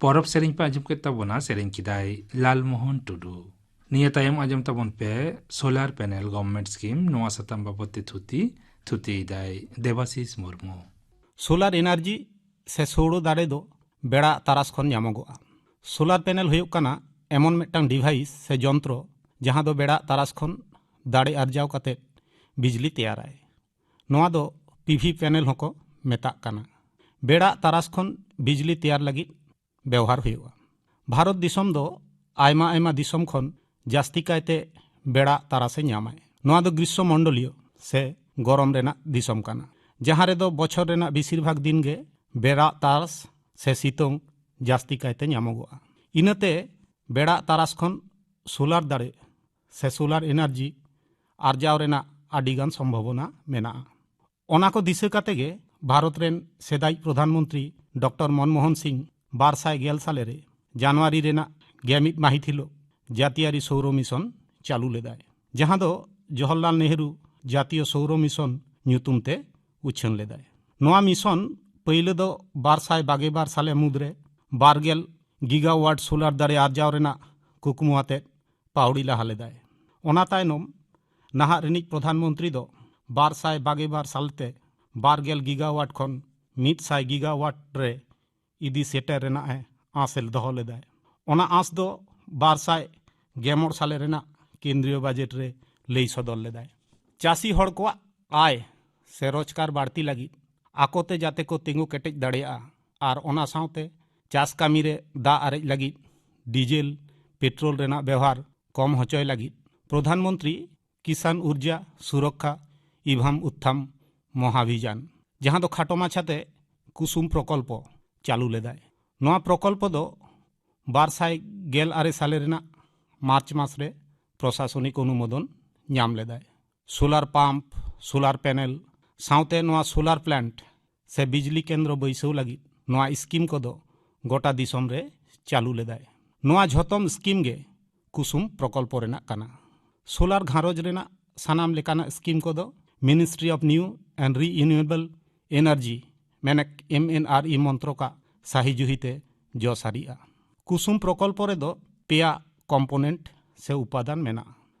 ᱯᱚᱨᱚᱵᱽ ᱥᱮᱨᱮᱧ ᱯᱮ ᱟᱸᱡᱚᱢ ᱠᱮᱫ ᱛᱟᱵᱚᱱᱟ, ᱥᱮᱨᱮᱧ ᱠᱮᱫᱟᱭ ᱞᱟᱞᱢᱳᱦᱚᱱ ᱴᱩᱰᱩ᱾ ᱱᱤᱭᱟᱹ ᱛᱟᱭᱚᱢ ᱟᱸᱡᱚᱢ ᱛᱟᱵᱚᱱ ᱯᱮ ᱥᱳᱞᱟᱨ ᱯᱮᱱᱮᱞ ᱜᱚᱵᱷᱚᱨᱱᱢᱮᱱᱴ ᱥᱠᱤᱢ, ᱱᱚᱣᱟ ᱥᱟᱛᱟᱢ ᱵᱟᱵᱚᱛ ᱛᱮ ᱛᱷᱩᱛᱤ᱾ ᱛᱷᱩᱛᱤᱭᱮᱫᱟᱭ ᱫᱮᱵᱟᱥᱤᱥ ᱢᱩᱨᱢᱩ᱾ ᱥᱳᱞᱟᱨ ᱮᱱᱟᱨᱡᱤ ᱥᱮ ᱥᱳᱲᱚ ᱫᱟᱲᱮ ᱫᱚ ᱵᱮᱲᱟ ᱛᱟᱨᱟᱥ ᱠᱷᱚᱱ ᱧᱟᱢᱚᱜᱚᱜᱼᱟ᱾ ᱥᱳᱞᱟᱨ ᱯᱮᱱᱮᱞ ᱦᱩᱭᱩᱜ ᱠᱟᱱᱟ ᱮᱢᱚᱱ ᱢᱤᱫᱴᱟᱝ ᱰᱤᱵᱷᱟᱭᱤᱥ ᱥᱮ ᱡᱚᱱᱛᱨᱚ, ᱡᱟᱦᱟᱸ ᱫᱚ ᱵᱮᱲᱟ ᱛᱟᱨᱟᱥ ᱠᱷᱚᱱ ᱫᱟᱲᱮ ᱟᱨᱡᱟᱣ ᱠᱟᱛᱮ ᱵᱤᱡᱽᱞᱤ ᱛᱮᱭᱟᱨᱟᱭ᱾ ᱱᱚᱣᱟ ᱫᱚ ᱯᱤᱵᱷᱤ ᱯᱮᱱᱮᱞ ᱦᱚᱸᱠᱚ ᱢᱮᱛᱟᱜ ᱠᱟᱱᱟ᱾ ᱵᱮᱲᱟ ᱛᱟᱨᱟᱥ ᱠᱷᱚᱱ ᱵᱤᱡᱽᱞᱤ ᱛᱮᱭᱟᱨ ᱞᱟᱹᱜᱤᱫ ᱵᱮᱣᱦᱟᱨ ᱦᱩᱭᱩᱜᱼᱟ᱾ ᱵᱷᱟᱨᱚᱛ ᱫᱤᱥᱚᱢ ᱫᱚ ᱟᱭᱢᱟ ᱟᱭᱢᱟ ᱫᱤᱥᱚᱢ ᱠᱷᱚᱱ ᱡᱟᱹᱥᱛᱤ ᱠᱟᱭᱛᱮ ᱵᱮᱲᱟ ᱛᱟᱨᱟᱥᱮ ᱧᱟᱢᱟᱭ᱾ ᱱᱚᱣᱟ ᱫᱚ ᱜᱨᱤᱥᱥᱚ ᱢᱚᱱᱰᱚᱞᱤᱭᱚ ᱥᱮ ᱜᱚᱨᱚᱢ ᱨᱮᱱᱟᱜ ᱫᱤᱥᱚᱢ ᱠᱟᱱᱟ, ᱡᱟᱦᱟᱸ ᱨᱮᱫᱚ ᱵᱚᱪᱷᱚᱨ ᱨᱮᱱᱟᱜ ᱵᱮᱥᱤᱨ ᱵᱷᱟᱜᱽ ᱫᱤᱱ ᱜᱮ ᱵᱮᱲᱟ ᱛᱟᱨᱟᱥ ᱥᱮ ᱥᱤᱛᱩᱝ ᱡᱟᱹᱥᱛᱤ ᱠᱟᱭᱛᱮ ᱧᱟᱢᱚᱜᱚᱜᱼᱟ᱾ ᱤᱱᱟᱹᱛᱮ ᱵᱮᱲᱟ ᱛᱟᱨᱟᱥ ᱠᱷᱚᱱ ᱥᱳᱞᱟᱨ ᱫᱟᱲᱮ ᱥᱮ ᱥᱳᱞᱟᱨ ᱮᱱᱟᱨᱡᱤ ᱟᱨᱡᱟᱣ ᱨᱮᱱᱟᱜ ᱟᱹᱰᱤᱜᱟᱱ ᱥᱚᱢᱵᱷᱚᱵᱚᱱᱟ ᱢᱮᱱᱟᱜᱼᱟ᱾ ᱚᱱᱟ ᱠᱚ ᱫᱤᱥᱟᱹ ᱠᱟᱛᱮ ᱜᱮ ᱵᱷᱟᱨᱚᱛ ᱨᱮᱱ ᱥᱮᱫᱟᱭ ᱯᱨᱚᱫᱷᱟᱱ ᱢᱚᱱᱛᱨᱤ ᱰᱚᱠᱴᱚᱨ ᱢᱚᱱᱢᱳᱦᱚᱱ ᱥᱤᱝ ᱵᱟᱨ ᱥᱟᱭ ᱜᱮᱞ ᱥᱟᱞᱮ ᱨᱮ ᱡᱟᱱᱩᱣᱟᱨᱤ ᱨᱮᱱᱟᱜ ᱜᱮᱞ ᱢᱤᱫ ᱢᱟᱹᱦᱤᱛ ᱦᱤᱞᱳᱜ ᱡᱟᱹᱛᱤᱭᱟᱹᱨᱤ ᱥᱳᱣᱨᱚ ᱢᱤᱥᱚᱱ ᱪᱟᱹᱞᱩ ᱞᱮᱫᱟᱭ, ᱡᱟᱦᱟᱸ ᱫᱚ ᱡᱚᱣᱦᱚᱨᱞᱟᱞ ᱱᱮᱦᱨᱩ ᱡᱟᱹᱛᱤᱭᱚ ᱥᱳᱣᱨᱚ ᱢᱤᱥᱚᱱ ᱧᱩᱛᱩᱢ ᱛᱮ ᱩᱪᱷᱟᱹᱱ ᱞᱮᱫᱟᱭ᱾ ᱱᱚᱣᱟ ᱢᱤᱥᱚᱱ ᱯᱟᱹᱭᱞᱟᱹ ᱫᱚ ᱵᱟᱨ ᱥᱟᱭ ᱵᱟᱜᱮ ᱵᱟᱨ ᱥᱟᱞᱮ ᱢᱩᱫᱽᱨᱮ ᱵᱟᱨ ᱜᱮᱞ ᱜᱤᱜᱟᱣᱟᱴ ᱥᱳᱞᱟᱨ ᱫᱟᱲᱮ ᱟᱨᱡᱟᱣ ᱨᱮᱱᱟᱜ ᱠᱩᱠᱢᱩ ᱟᱛᱮᱫ ᱯᱟᱹᱣᱲᱤ ᱞᱟᱦᱟ ᱞᱮᱫᱟᱭ᱾ ᱚᱱᱟ ᱛᱟᱭᱱᱚᱢ ᱱᱟᱦᱟᱜ ᱨᱤᱱᱤᱡ ᱯᱨᱚᱫᱷᱟᱱ ᱢᱚᱱᱛᱨᱤ ᱫᱚ ᱵᱟᱨ ᱥᱟᱭ ᱵᱟᱜᱮ ᱵᱟᱨ ᱥᱟᱞᱛᱮ ᱵᱟᱨ ᱜᱮᱞ ᱜᱤᱜᱟᱣᱟᱴ ᱠᱷᱚᱱ ᱢᱤᱫ ᱥᱟᱭ ᱜᱤᱜᱟᱣᱟᱴ ᱨᱮ ᱤᱫᱤ ᱥᱮᱴᱮᱨ ᱨᱮᱱᱟᱜ ᱮ ᱟᱸᱥ ᱮ ᱫᱚᱦᱚ ᱞᱮᱫᱟᱭ᱾ ᱚᱱᱟ ᱟᱸᱥ ᱫᱚ ᱵᱟᱨ ᱥᱟᱭ ᱜᱮᱢᱚᱬ ᱥᱟᱞᱮ ᱨᱮᱱᱟᱜ ᱠᱮᱱᱫᱨᱤᱭᱚ ᱵᱟᱡᱮᱴ ᱨᱮ ᱞᱟᱹᱭ ᱥᱚᱫᱚᱨ ᱞᱮᱫᱟᱭ᱾ ᱪᱟᱹᱥᱤ ᱦᱚᱲ ᱠᱚᱣᱟᱜ ᱟᱭ ᱥᱮ ᱨᱳᱡᱽᱜᱟᱨ ᱵᱟᱹᱲᱛᱤ ᱞᱟᱹᱜᱤᱫ ᱟᱠᱚᱛᱮ ᱡᱟᱛᱮ ᱠᱚ ᱛᱤᱸᱜᱩ ᱠᱮᱴᱮᱡ ᱫᱟᱲᱮᱭᱟᱜᱼᱟ ᱟᱨ ᱚᱱᱟ ᱥᱟᱶᱛᱮ ᱪᱟᱥ ᱠᱟᱹᱢᱤ ᱨᱮ ᱫᱟᱜ ᱟᱨᱮᱡ ᱞᱟᱹᱜᱤᱫ ᱰᱤᱡᱮᱞ, ᱯᱮᱴᱨᱳᱞ ᱨᱮᱱᱟᱜ ᱵᱮᱣᱦᱟᱨ ᱠᱚᱢ ᱦᱚᱪᱚᱭ ᱞᱟᱹᱜᱤᱫ ᱯᱨᱚᱫᱷᱟᱱ ᱢᱚᱱᱛᱨᱤ ᱠᱤᱥᱟᱱ ᱩᱨᱡᱟ ᱥᱩᱨᱚᱠᱠᱷᱟ ᱤᱵᱷᱟᱢ ᱩᱛᱛᱷᱟᱢ ᱢᱚᱦᱟᱵᱷᱤᱡᱟᱱ, ᱡᱟᱦᱟᱸ ᱫᱚ ᱠᱷᱟᱴᱚ ᱢᱟᱪᱷᱟᱛᱮ ᱠᱩᱥᱩᱢ ᱯᱨᱚᱠᱚᱞᱯᱚ ᱪᱟᱹᱞᱩ ᱞᱮᱫᱟᱭ᱾ ᱱᱚᱣᱟ ᱯᱨᱚᱠᱚᱞᱯᱚ ᱫᱚ ᱵᱟᱨ ᱥᱟᱭ ᱜᱮᱞ ᱟᱨᱮ ᱥᱟᱞᱮ ᱨᱮᱱᱟᱜ ᱢᱟᱨᱪ ᱢᱟᱥ ᱨᱮ ᱯᱨᱚᱥᱟᱥᱚᱱᱤᱠ ᱚᱱᱩᱢᱳᱫᱚᱱ ᱧᱟᱢ ᱞᱮᱫᱟᱭ᱾ ᱥᱳᱞᱟᱨ ᱯᱟᱢᱯ, ᱥᱳᱞᱟᱨ ᱯᱮᱱᱮᱞ ᱥᱟᱶᱛᱮ ᱱᱚᱣᱟ ᱥᱳᱞᱟᱨ ᱯᱞᱟᱱᱴ ᱥᱮ ᱵᱤᱡᱽᱞᱤ ᱠᱮᱱᱫᱨᱚ ᱵᱟᱹᱭᱥᱟᱹᱣ ᱞᱟᱹᱜᱤᱫ ᱱᱚᱣᱟ ᱥᱠᱤᱢ ᱠᱚᱫᱚ ᱜᱚᱴᱟ ᱫᱤᱥᱚᱢ ᱨᱮ ᱪᱟᱹᱞᱩ ᱞᱮᱫᱟᱭ᱾ ᱱᱚᱣᱟ ᱡᱷᱚᱛᱚᱢ ᱥᱠᱤᱢ ᱜᱮ ᱠᱩᱥᱩᱢ ᱯᱨᱚᱠᱚᱞᱯᱚ ᱨᱮᱱᱟᱜ ᱠᱟᱱᱟ᱾ ᱥᱳᱞᱟᱨ ᱜᱷᱟᱨᱚᱸᱡᱽ ᱨᱮᱱᱟᱜ ᱥᱟᱱᱟᱢ ᱞᱮᱠᱟᱱᱟᱜ ᱥᱠᱤᱢ ᱠᱚᱫᱚ Ministry of New and Renewable Energy, ᱢᱮᱱᱮᱠ ᱮᱢ ᱮᱱ ᱟᱨ ᱤ ᱢᱚᱱᱛᱨᱚᱠᱟᱜ ᱥᱟᱹᱦᱤ ᱡᱩᱦᱤᱛᱮ ᱡᱚ ᱥᱟᱹᱨᱤᱜᱼᱟ᱾ ᱠᱩᱥᱩᱢ ᱯᱨᱚᱠᱚᱞᱯᱚ ᱨᱮᱫᱚ ᱯᱮᱭᱟ ᱠᱚᱢᱯᱳᱱᱮᱱᱴ ᱥᱮ ᱩᱯᱟᱫᱟᱱ ᱢᱮᱱᱟᱜᱼᱟ᱾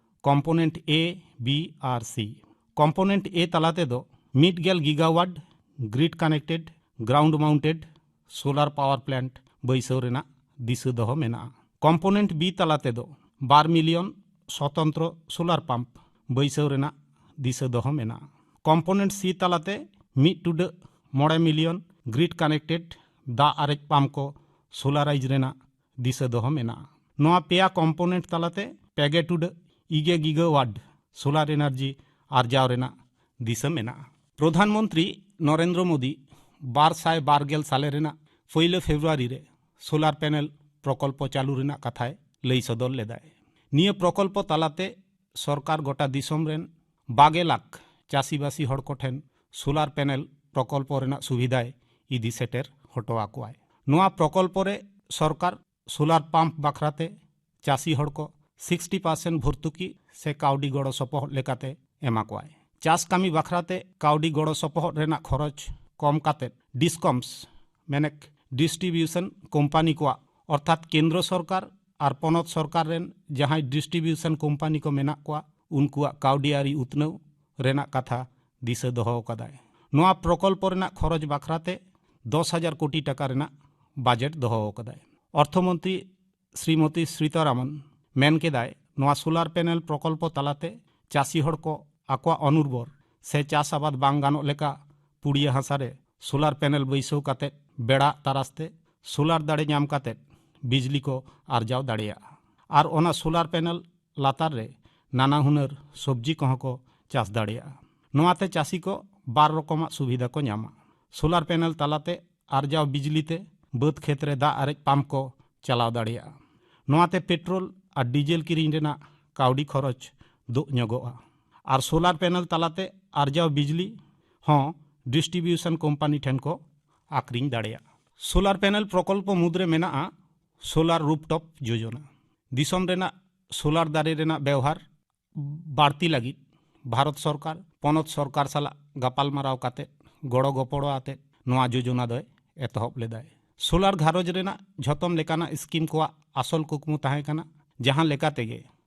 ᱠᱚᱢᱯᱳᱱᱮᱱᱴ A, B R C᱾ ᱠᱚᱢᱯᱳᱱᱮᱱᱴ A ᱛᱟᱞᱟ ᱛᱮᱫᱚ ᱢᱤᱫ ᱜᱮᱞ gigawatt grid connected ground mounted solar power plant ᱵᱟᱹᱭᱥᱟᱹᱣ ᱨᱮᱱᱟᱜ ᱫᱤᱥᱟᱹ ᱫᱚᱦᱚ ᱢᱮᱱᱟᱜᱼᱟ᱾ ᱠᱚᱢᱯᱳᱱᱮᱱᱴ B ᱛᱟᱞᱟ ᱛᱮᱫᱚ ᱵᱟᱨ ᱢᱤᱞᱤᱭᱚᱱ ᱥᱚᱛᱚᱱᱛᱨᱚ ᱥᱳᱞᱟᱨ ᱯᱟᱢᱯ ᱵᱟᱹᱭᱥᱟᱹᱣ ᱨᱮᱱᱟᱜ ᱫᱤᱥᱟᱹ ᱫᱚᱦᱚ ᱢᱮᱱᱟᱜᱼᱟ᱾ ᱠᱚᱢᱯᱳᱱᱮᱱᱴ C ᱛᱟᱞᱟᱛᱮ ᱢᱤᱫ ᱴᱩᱰᱟᱹᱜ ᱢᱚᱬᱮ ᱢᱤᱞᱤᱭᱚᱱ ᱜᱨᱤᱰ ᱠᱟᱱᱮᱠᱴᱮᱰ ᱫᱟᱜ ᱟᱨᱮᱡ ᱯᱟᱢᱯ ᱠᱚ ᱥᱳᱞᱟᱨᱟᱭᱤᱡᱽ ᱨᱮᱱᱟᱜ ᱫᱤᱥᱟᱹ ᱫᱚᱦᱚ ᱢᱮᱱᱟᱜᱼᱟ᱾ ᱱᱚᱣᱟ ᱯᱮᱭᱟ ᱠᱚᱢᱯᱳᱱᱮᱱᱴ ᱛᱟᱞᱟᱛᱮ ᱯᱮ ᱜᱮ ᱴᱩᱰᱟᱹᱜ ᱤᱜᱮ ᱜᱤᱜᱟᱣᱟᱴ ᱥᱳᱞᱟᱨ ᱮᱱᱟᱨᱡᱤ ᱟᱨᱡᱟᱣ ᱨᱮᱱᱟᱜ ᱫᱤᱥᱟᱹ ᱢᱮᱱᱟᱜᱼᱟ᱾ ᱯᱨᱚᱫᱷᱟᱱ ᱢᱚᱱᱛᱨᱤ ᱱᱚᱨᱮᱱᱫᱨᱚ ᱢᱳᱫᱤ ᱵᱟᱨ ᱥᱟᱭ ᱵᱟᱨ ᱜᱮᱞ ᱥᱟᱞᱮ ᱨᱮᱱᱟᱜ ᱯᱳᱭᱞᱳ ᱯᱷᱮᱵᱽᱨᱩᱣᱟᱨᱤ ᱨᱮ ᱥᱳᱞᱟᱨ ᱯᱮᱱᱮᱞ ᱯᱨᱚᱠᱚᱞᱯᱚ ᱪᱟᱹᱞᱩ ᱨᱮᱱᱟᱜ ᱠᱟᱛᱷᱟᱭ ᱞᱟᱹᱭ ᱥᱚᱫᱚᱨ ᱞᱮᱫᱟᱭ᱾ ᱱᱤᱭᱟᱹ ᱯᱨᱚᱠᱚᱞᱯᱚ ᱛᱟᱞᱟᱛᱮ ᱥᱚᱨᱠᱟᱨ ᱜᱚᱴᱟ ᱫᱤᱥᱚᱢ ᱨᱮᱱ ᱵᱟᱜᱮ ᱞᱟᱠᱷ ᱪᱟᱹᱥᱤᱵᱟᱹᱥᱤ ᱦᱚᱲ ᱠᱚᱴᱷᱮᱱ ᱥᱳᱞᱟᱨ ᱯᱮᱱᱮᱞ ᱯᱨᱚᱠᱚᱞᱯᱚ ᱨᱮᱱᱟᱜ ᱥᱩᱵᱤᱫᱷᱟᱭ ᱤᱫᱤ ᱥᱮᱴᱮᱨ ᱦᱚᱴᱚ ᱟᱠᱚᱣᱟᱭ᱾ ᱱᱚᱣᱟ ᱯᱨᱚᱠᱚᱞᱯᱚ ᱨᱮ ᱥᱚᱨᱠᱟᱨ ᱥᱳᱞᱟᱨ ᱯᱟᱢᱯ ᱵᱟᱠᱷᱨᱟᱛᱮ ᱪᱟᱹᱥᱤ ᱦᱚᱲ ᱠᱚ ᱥᱤᱠᱥᱴᱤ ᱯᱟᱨᱥᱮᱱᱴ ᱵᱷᱚᱨᱛᱩᱠᱤ ᱥᱮ ᱠᱟᱹᱣᱰᱤ ᱜᱚᱲᱚ ᱥᱚᱯᱚᱦᱚᱫ ᱞᱮᱠᱟᱛᱮ ᱮᱢᱟ ᱠᱚᱣᱟᱭ᱾ ᱪᱟᱥ ᱠᱟᱹᱢᱤ ᱵᱟᱠᱷᱨᱟᱛᱮ ᱠᱟᱹᱣᱰᱤ ᱜᱚᱲᱚ ᱥᱚᱯᱚᱦᱚᱫ ᱨᱮᱱᱟᱜ ᱠᱷᱚᱨᱚᱪ ᱠᱚᱢ ᱠᱟᱛᱮ ᱰᱤᱥᱠᱚᱢᱥ, ᱢᱮᱱᱮᱠ ᱰᱤᱥᱴᱨᱤᱵᱤᱭᱩᱥᱚᱱ ᱠᱳᱢᱯᱟᱱᱤ ᱠᱚᱣᱟᱜ, ᱚᱨᱛᱷᱟᱛ ᱠᱮᱱᱫᱨᱚ ᱥᱚᱨᱠᱟᱨ ᱟᱨ ᱯᱚᱱᱚᱛ ᱥᱚᱨᱠᱟᱨ ᱨᱮᱱ ᱡᱟᱦᱟᱸᱭ ᱰᱤᱥᱴᱨᱤᱵᱤᱭᱩᱥᱚᱱ ᱠᱳᱢᱯᱟᱱᱤ ᱠᱚ ᱢᱮᱱᱟᱜ ᱠᱚᱣᱟ, ᱩᱱᱠᱩᱣᱟᱜ ᱠᱟᱹᱣᱰᱤ ᱟᱹᱨᱤ ᱩᱛᱱᱟᱹᱣ ᱨᱮᱱᱟᱜ ᱠᱟᱛᱷᱟ ᱫᱤᱥᱟᱹ ᱫᱚᱦᱚ ᱟᱠᱟᱫᱟᱭ᱾ ᱱᱚᱣᱟ ᱯᱨᱚᱠᱚᱞᱯᱚ ᱨᱮᱱᱟᱜ ᱠᱷᱚᱨᱚᱪ ᱵᱟᱠᱷᱨᱟᱛᱮ ᱫᱚᱥ ᱦᱟᱡᱟᱨ ᱠᱳᱴᱤ ᱴᱟᱠᱟ ᱨᱮᱱᱟᱜ ᱵᱟᱡᱮᱴ ᱫᱚᱦᱚ ᱟᱠᱟᱫᱟᱭ᱾ ᱚᱨᱛᱷᱚᱢᱚᱱᱛᱨᱤ ᱥᱨᱤᱢᱚᱛᱤ ᱥᱨᱤᱛᱟᱨᱟᱢᱚᱱ ᱢᱮᱱ ᱠᱮᱫᱟᱭ, ᱱᱚᱣᱟ ᱥᱳᱞᱟᱨ ᱯᱮᱱᱮᱞ ᱯᱨᱚᱠᱚᱞᱯᱚ ᱛᱟᱞᱟᱛᱮ ᱪᱟᱹᱥᱤ ᱦᱚᱲ ᱠᱚ ᱟᱠᱚᱣᱟᱜ ᱚᱱᱩᱨᱵᱚᱨ ᱥᱮ ᱪᱟᱥ ᱟᱵᱟᱫ ᱵᱟᱝ ᱜᱟᱱᱚᱜ ᱞᱮᱠᱟ ᱯᱩᱲᱤᱭᱟᱹ ᱦᱟᱥᱟ ᱨᱮ ᱥᱳᱞᱟᱨ ᱯᱮᱱᱮᱞ ᱵᱟᱹᱭᱥᱟᱹᱣ ᱠᱟᱛᱮ ᱵᱮᱲᱟ ᱛᱟᱨᱟᱥ ᱛᱮ ᱥᱳᱞᱟᱨ ᱫᱟᱲᱮ ᱧᱟᱢ ᱠᱟᱛᱮ ᱵᱤᱡᱽᱞᱤ ᱠᱚ ᱟᱨᱡᱟᱣ ᱫᱟᱲᱮᱭᱟᱜᱼᱟ᱾ ᱟᱨ ᱚᱱᱟ ᱥᱳᱞᱟᱨ ᱯᱮᱱᱮᱞ ᱞᱟᱛᱟᱨ ᱨᱮ ᱱᱟᱱᱟ ᱦᱩᱱᱟᱹᱨ ᱥᱚᱵᱽᱡᱤ ᱠᱚᱦᱚᱸ ᱠᱚ ᱪᱟᱥ ᱫᱟᱲᱮᱭᱟᱜᱼᱟ᱾ ᱱᱚᱣᱟᱛᱮ ᱪᱟᱹᱥᱤ ᱠᱚ ᱵᱟᱨ ᱨᱚᱠᱚᱢᱟᱜ ᱥᱩᱵᱤᱫᱷᱟ ᱠᱚ ᱧᱟᱢᱟ᱾ ᱥᱳᱞᱟᱨ ᱯᱮᱱᱮᱞ ᱛᱟᱞᱟᱛᱮ ᱟᱨᱡᱟᱣ ᱵᱤᱡᱽᱞᱤ ᱛᱮ ᱵᱟᱹᱫᱽ ᱠᱷᱮᱛ ᱨᱮ ᱫᱟᱜ ᱟᱨᱮᱡ ᱯᱟᱢᱯ ᱠᱚ ᱪᱟᱞᱟᱣ ᱫᱟᱲᱮᱭᱟᱜᱼᱟ᱾ ᱱᱚᱣᱟᱛᱮ ᱯᱮᱴᱨᱳᱞ ᱟᱨ ᱰᱤᱡᱮᱞ ᱠᱤᱨᱤᱧ ᱨᱮᱱᱟᱜ ᱠᱟᱹᱣᱰᱤ ᱠᱷᱚᱨᱚᱪ ᱫᱩᱜ ᱧᱚᱜᱚᱜᱼᱟ᱾ ᱟᱨ ᱥᱳᱞᱟᱨ ᱯᱮᱱᱮᱞ ᱛᱟᱞᱟᱛᱮ ᱟᱨᱡᱟᱣ ᱵᱤᱡᱽᱞᱤ ᱦᱚᱸ ᱰᱤᱥᱴᱨᱤᱵᱤᱭᱩᱥᱚᱱ ᱠᱳᱢᱯᱟᱱᱤ ᱴᱷᱮᱱ ᱠᱚ ᱟᱠᱷᱨᱤᱧ ᱫᱟᱲᱮᱭᱟᱜᱼᱟ᱾ ᱥᱳᱞᱟᱨ ᱯᱮᱱᱮᱞ ᱯᱨᱚᱠᱚᱞᱯᱚ ᱢᱩᱫᱽᱨᱮ ᱢᱮᱱᱟᱜᱼᱟ ᱥᱳᱞᱟᱨ ᱨᱩᱯᱴᱚᱯ ᱡᱳᱡᱚᱱᱟ᱾ ᱫᱤᱥᱚᱢ ᱨᱮᱱᱟᱜ ᱥᱳᱞᱟᱨ ᱫᱟᱨᱮ ᱨᱮᱱᱟᱜ ᱵᱮᱣᱦᱟᱨ ᱵᱟᱹᱲᱛᱤ ᱞᱟᱹᱜᱤᱫ ᱵᱷᱟᱨᱚᱛ ᱥᱚᱨᱠᱟᱨ ᱯᱚᱱᱚᱛ ᱥᱚᱨᱠᱟᱨ ᱥᱟᱞᱟᱜ ᱜᱟᱯᱟᱞᱢᱟᱨᱟᱣ ᱠᱟᱛᱮ ᱜᱚᱲᱚ ᱜᱚᱯᱚᱲᱚ ᱟᱛᱮ ᱱᱚᱣᱟ ᱡᱳᱡᱚᱱᱟ ᱫᱚᱭ ᱮᱛᱚᱦᱚᱵ ᱞᱮᱫᱟᱭ᱾ ᱥᱳᱞᱟᱨ ᱜᱷᱟᱨᱚᱸᱡᱽ ᱨᱮᱱᱟᱜ ᱡᱷᱚᱛᱚᱢ ᱞᱮᱠᱟᱱᱟᱜ ᱥᱠᱤᱢ ᱠᱚᱣᱟᱜ ᱟᱥᱚᱞ ᱠᱩᱠᱢᱩ ᱛᱟᱦᱮᱸ ᱠᱟᱱᱟ ᱡᱟᱦᱟᱸ ᱞᱮᱠᱟ ᱛᱮᱜᱮ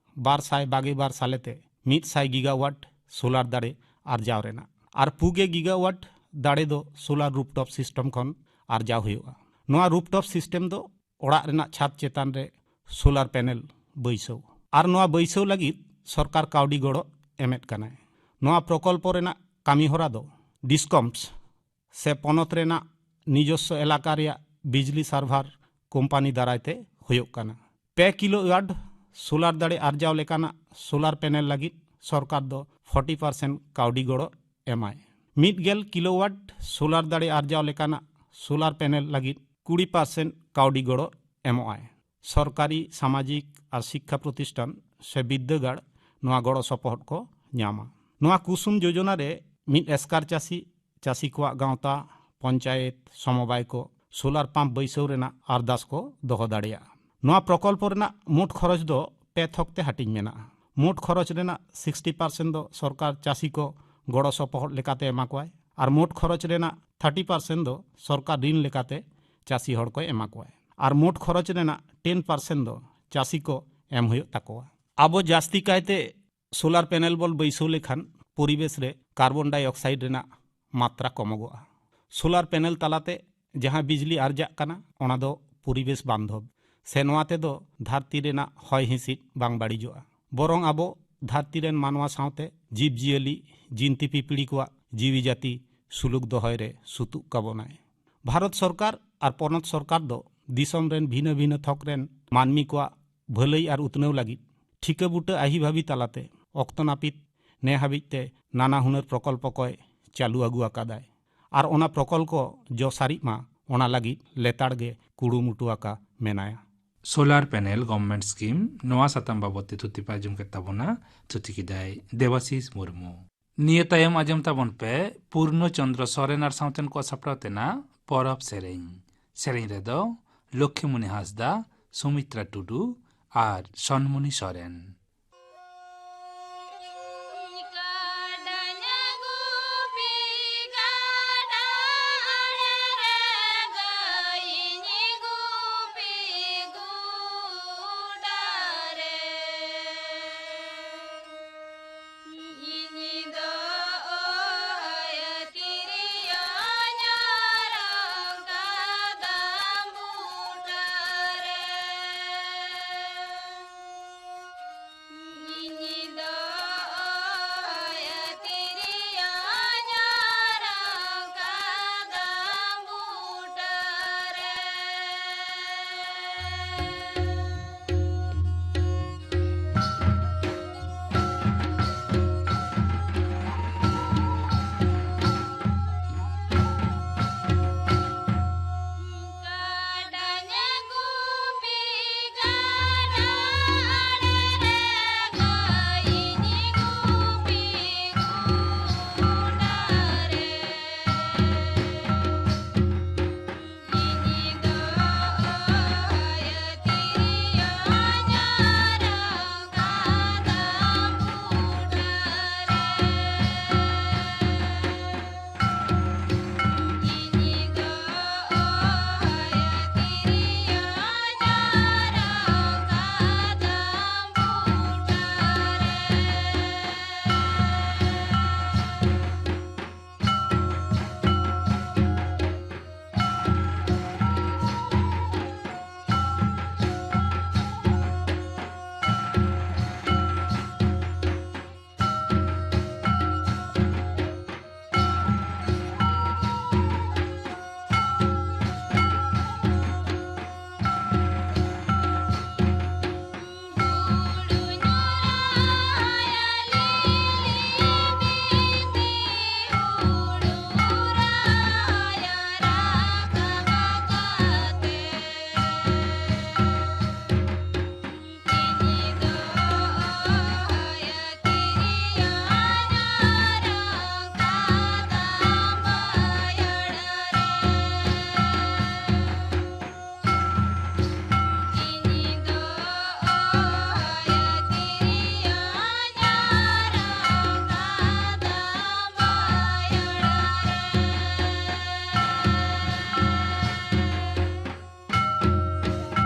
ᱵᱟᱨ ᱥᱟᱭ ᱵᱟᱜᱮ ᱵᱟᱨ ᱥᱟᱞᱮᱛᱮ ᱢᱤᱫ ᱥᱟᱭ ᱜᱤᱜᱟᱣᱟᱴ ᱥᱳᱞᱟᱨ ᱫᱟᱲᱮ ᱟᱨᱡᱟᱣ ᱨᱮᱱᱟᱜ ᱟᱨ ᱯᱩᱜᱮ ᱜᱤᱜᱟᱣᱟᱴ ᱫᱟᱲᱮ ᱫᱚ ᱥᱳᱞᱟᱨ ᱨᱩᱯᱴᱚᱯ ᱥᱤᱥᱴᱮᱢ ᱠᱷᱚᱱ ᱟᱨᱡᱟᱣ ᱦᱩᱭᱩᱜᱼᱟ᱾ ᱱᱚᱣᱟ ᱨᱩᱯᱴᱚᱯ ᱥᱤᱥᱴᱮᱢ ᱫᱚ ᱚᱲᱟᱜ ᱨᱮᱱᱟᱜ ᱪᱷᱟᱫᱽ ᱪᱮᱛᱟᱱ ᱨᱮ ᱥᱳᱞᱟᱨ ᱯᱮᱱᱮᱞ ᱵᱟᱹᱭᱥᱟᱹᱣ ᱟᱨ ᱱᱚᱣᱟ ᱵᱟᱹᱭᱥᱟᱹᱣ ᱞᱟᱹᱜᱤᱫ ᱥᱚᱨᱠᱟᱨ ᱠᱟᱹᱣᱰᱤ ᱜᱚᱲᱚ ᱮᱢᱮᱫ ᱠᱟᱱᱟᱭ᱾ ᱱᱚᱣᱟ ᱯᱨᱚᱠᱚᱞᱯᱚ ᱨᱮᱱᱟᱜ ᱠᱟᱹᱢᱤᱦᱚᱨᱟ ᱫᱚ ᱰᱤᱥᱠᱚᱢᱥ ᱥᱮ ᱯᱚᱱᱚᱛ ᱨᱮᱱᱟᱜ ᱱᱤᱡᱚᱥᱥᱚ ᱮᱞᱟᱠᱟ ᱨᱮᱭᱟᱜ ᱵᱤᱡᱽᱞᱤ ᱥᱟᱨᱵᱷᱟᱨ ᱠᱳᱢᱯᱟᱱᱤ ᱫᱟᱨᱟᱭ ᱛᱮ ᱦᱩᱭᱩᱜ ᱠᱟᱱᱟ᱾ ᱯᱮ ᱠᱤᱞᱳ ᱣᱟᱴ ᱥᱳᱞᱟᱨ ᱫᱟᱲᱮ ᱟᱨᱡᱟᱣ ᱞᱮᱠᱟᱱᱟᱜ ᱥᱳᱞᱟᱨ ᱯᱮᱱᱮᱞ ᱞᱟᱹᱜᱤᱫ ᱥᱚᱨᱠᱟᱨ ᱫᱚ ᱯᱷᱳᱨᱴᱤ ᱯᱟᱨᱥᱮᱱᱴ ᱠᱟᱹᱣᱰᱤ ᱜᱚᱲᱚ ᱮᱢᱟᱭ᱾ ᱢᱤᱫ ᱜᱮᱞ ᱠᱤᱞᱳ ᱣᱟᱴ ᱥᱳᱞᱟᱨ ᱫᱟᱲᱮ ᱟᱨᱡᱟᱣ ᱞᱮᱠᱟᱱᱟᱜ ᱥᱳᱞᱟᱨ ᱯᱮᱱᱮᱞ ᱞᱟᱹᱜᱤᱫ ᱠᱩᱲᱤ ᱯᱟᱨᱥᱮᱱᱴ ᱠᱟᱹᱣᱰᱤ ᱜᱚᱲᱚ ᱮᱢᱚᱜᱼᱟᱭ᱾ ᱥᱚᱨᱠᱟᱨᱤ, ᱥᱟᱢᱟᱡᱤᱠ ᱟᱨ ᱥᱤᱠᱠᱷᱟ ᱯᱨᱚᱛᱤᱥᱴᱷᱟᱱ ᱥᱮ ᱵᱤᱨᱫᱟᱹᱜᱟᱲ ᱱᱚᱣᱟ ᱜᱚᱲᱚ ᱥᱚᱯᱚᱦᱚᱫ ᱠᱚ ᱧᱟᱢᱟ᱾ ᱱᱚᱣᱟ ᱠᱩᱥᱩᱢ ᱡᱳᱡᱚᱱᱟ ᱨᱮ ᱢᱤᱫ ᱮᱥᱠᱟᱨ ᱪᱟᱹᱥᱤ, ᱪᱟᱹᱥᱤ ᱠᱚᱣᱟᱜ ᱜᱟᱶᱛᱟ, ᱯᱚᱧᱪᱟᱭᱮᱛ, ᱥᱚᱢᱚᱵᱟᱭ ᱠᱚ ᱥᱳᱞᱟᱨ ᱯᱟᱢᱯ ᱵᱟᱹᱭᱥᱟᱹᱣ ᱨᱮᱱᱟᱜ ᱟᱨᱫᱟᱥ ᱠᱚ ᱫᱚᱦᱚ ᱫᱟᱲᱮᱭᱟᱜᱼᱟ᱾ ᱱᱚᱣᱟ ᱯᱨᱚᱠᱚᱞᱯᱚ ᱨᱮᱱᱟᱜ ᱢᱳᱴ ᱠᱷᱚᱨᱚᱪ ᱫᱚ ᱯᱮ ᱛᱷᱚᱠ ᱛᱮ ᱦᱟᱹᱴᱤᱧ ᱢᱮᱱᱟᱜᱼᱟ᱾ ᱢᱳᱴ ᱠᱷᱚᱨᱚᱪ ᱨᱮᱱᱟᱜ ᱥᱤᱠᱥᱴᱤ ᱯᱟᱨᱥᱮᱱᱴ ᱫᱚ ᱥᱚᱨᱠᱟᱨ ᱪᱟᱹᱥᱤ ᱠᱚ ᱜᱚᱲᱚ ᱥᱚᱯᱚᱦᱚᱫ ᱞᱮᱠᱟᱛᱮ ᱮᱢᱟ ᱠᱚᱣᱟᱭ ᱟᱨ ᱢᱳᱴ ᱠᱷᱚᱨᱚᱪ ᱨᱮᱱᱟᱜ ᱛᱷᱟᱨᱴᱤ ᱯᱟᱨᱥᱮᱱᱴ ᱫᱚ ᱥᱚᱨᱠᱟᱨ ᱨᱤᱱ ᱞᱮᱠᱟᱛᱮ ᱪᱟᱹᱥᱤ ᱦᱚᱲ ᱠᱚᱭ ᱮᱢᱟ ᱠᱚᱣᱟᱭ ᱟᱨ ᱢᱳᱴ ᱠᱷᱚᱨᱚᱪ ᱨᱮᱱᱟᱜ ᱴᱮᱱ ᱯᱟᱨᱥᱮᱱᱴ ᱫᱚ ᱪᱟᱹᱥᱤ ᱠᱚ ᱮᱢ ᱦᱩᱭᱩᱜ ᱛᱟᱠᱚᱣᱟ᱾ ᱟᱵᱚ ᱡᱟᱹᱥᱛᱤ ᱠᱟᱭᱛᱮ ᱥᱳᱞᱟᱨ ᱯᱮᱱᱮᱞ ᱵᱚᱱ ᱵᱟᱹᱭᱥᱟᱹᱣ ᱞᱮᱠᱷᱟᱱ ᱯᱚᱨᱤᱵᱮᱥ ᱨᱮ ᱠᱟᱨᱵᱚᱱ ᱰᱟᱭ ᱚᱠᱥᱟᱭᱤᱰ ᱨᱮᱱᱟᱜ ᱢᱟᱛᱨᱟ ᱠᱚᱢᱚᱜᱚᱜᱼᱟ᱾ ᱥᱳᱞᱟᱨ ᱯᱮᱱᱮᱞ ᱛᱟᱞᱟᱛᱮ ᱡᱟᱦᱟᱸ ᱵᱤᱡᱽᱞᱤ ᱟᱨᱡᱟᱜ ᱠᱟᱱᱟ, ᱚᱱᱟ ᱫᱚ ᱯᱚᱨᱤᱵᱮᱥ ᱵᱟᱱᱫᱷᱚᱵ ᱥᱮ ᱱᱚᱣᱟ ᱛᱮᱫᱚ ᱫᱷᱟᱹᱨᱛᱤ ᱨᱮᱱᱟᱜ ᱦᱚᱭ ᱦᱤᱸᱥᱤᱫ ᱵᱟᱝ ᱵᱟᱹᱲᱤᱡᱚᱜᱼᱟ᱾ ᱵᱚᱨᱚᱝ ᱟᱵᱚ ᱫᱷᱟᱹᱨᱛᱤ ᱨᱮᱱ ᱢᱟᱱᱣᱟ ᱥᱟᱶᱛᱮ ᱡᱤᱵᱽ ᱡᱤᱭᱟᱹᱞᱤ, ᱡᱤᱱᱛᱤ ᱯᱤᱯᱤᱲᱤ ᱠᱚᱣᱟᱜ ᱡᱤᱣᱤ ᱡᱟᱹᱛᱤ ᱥᱩᱞᱩᱠ ᱫᱚᱦᱚᱭ ᱨᱮ ᱥᱩᱛᱩᱜ ᱠᱟᱵᱚᱱᱟᱭ᱾ ᱵᱷᱟᱨᱚᱛ ᱥᱚᱨᱠᱟᱨ ᱟᱨ ᱯᱚᱱᱚᱛ ᱥᱚᱨᱠᱟᱨ ᱫᱚ ᱫᱤᱥᱚᱢ ᱨᱮᱱ ᱵᱷᱤᱱᱟᱹ ᱵᱷᱤᱱᱟᱹ ᱛᱷᱚᱠ ᱨᱮᱱ ᱢᱟᱹᱱᱢᱤ ᱠᱚᱣᱟᱜ ᱵᱷᱟᱹᱞᱟᱹᱭ ᱟᱨ ᱩᱛᱱᱟᱹᱣ ᱞᱟᱹᱜᱤᱫ ᱴᱷᱤᱠᱟᱹ ᱵᱩᱴᱟᱹ ᱟᱹᱦᱤ ᱵᱷᱟᱹᱵᱤ ᱛᱟᱞᱟᱛᱮ ᱚᱠᱛᱚ ᱱᱟᱹᱯᱤᱛ ᱱᱮ ᱦᱟᱹᱵᱤᱡ ᱛᱮ ᱱᱟᱱᱟ ᱦᱩᱱᱟᱹᱨ ᱯᱨᱚᱠᱚᱞᱯᱚ ᱠᱚᱭ ᱪᱟᱹᱞᱩ ᱟᱹᱜᱩ ᱟᱠᱟᱫᱟᱭ ᱟᱨ ᱚᱱᱟ ᱯᱨᱚᱠᱚᱞᱯᱚ ᱡᱚ ᱥᱟᱹᱨᱤᱜ ᱢᱟ, ᱚᱱᱟ ᱞᱟᱹᱜᱤᱫ ᱞᱮᱛᱟᱲ ᱜᱮ ᱠᱩᱨᱩᱢᱩᱴᱩ ᱟᱠᱟ ᱢᱮᱱᱟᱭᱟ᱾ Solar Panel Government Scheme, ᱱᱚᱣᱟ ᱥᱟᱛᱟᱢ ᱵᱟᱵᱚᱫ ᱛᱮ ᱛᱷᱩᱛᱤ ᱯᱮ ᱟᱸᱡᱚᱢ ᱠᱮᱫ ᱛᱟᱵᱚᱱᱟ᱾ ᱛᱷᱩᱛᱤ ᱠᱮᱫᱟᱭ ᱫᱮᱵᱟᱥᱤᱥ ᱢᱩᱨᱢᱩ᱾ ᱱᱤᱭᱟᱹ ᱛᱟᱭᱚᱢ ᱟᱸᱡᱚᱢ ᱛᱟᱵᱚᱱ ᱯᱮ ᱯᱩᱨᱱᱚ ᱪᱚᱱᱫᱨᱚ ᱥᱚᱨᱮᱱ ᱟᱨ ᱥᱟᱶᱛᱮᱱ ᱠᱚᱣᱟᱜ ᱥᱟᱯᱲᱟᱣ ᱛᱮᱱᱟᱜ ᱯᱚᱨᱚᱵᱽ ᱥᱮᱨᱮᱧ᱾ ᱥᱮᱨᱮᱧ ᱨᱮᱫᱚ ᱞᱚᱠᱠᱷᱤᱢᱩᱱᱤ ᱦᱟᱸᱥᱫᱟ, ᱥᱩᱢᱤᱛᱨᱟ ᱴᱩᱰᱩ ᱟᱨ ᱥᱚᱱᱢᱩᱱᱤ ᱥᱚᱨᱮᱱ᱾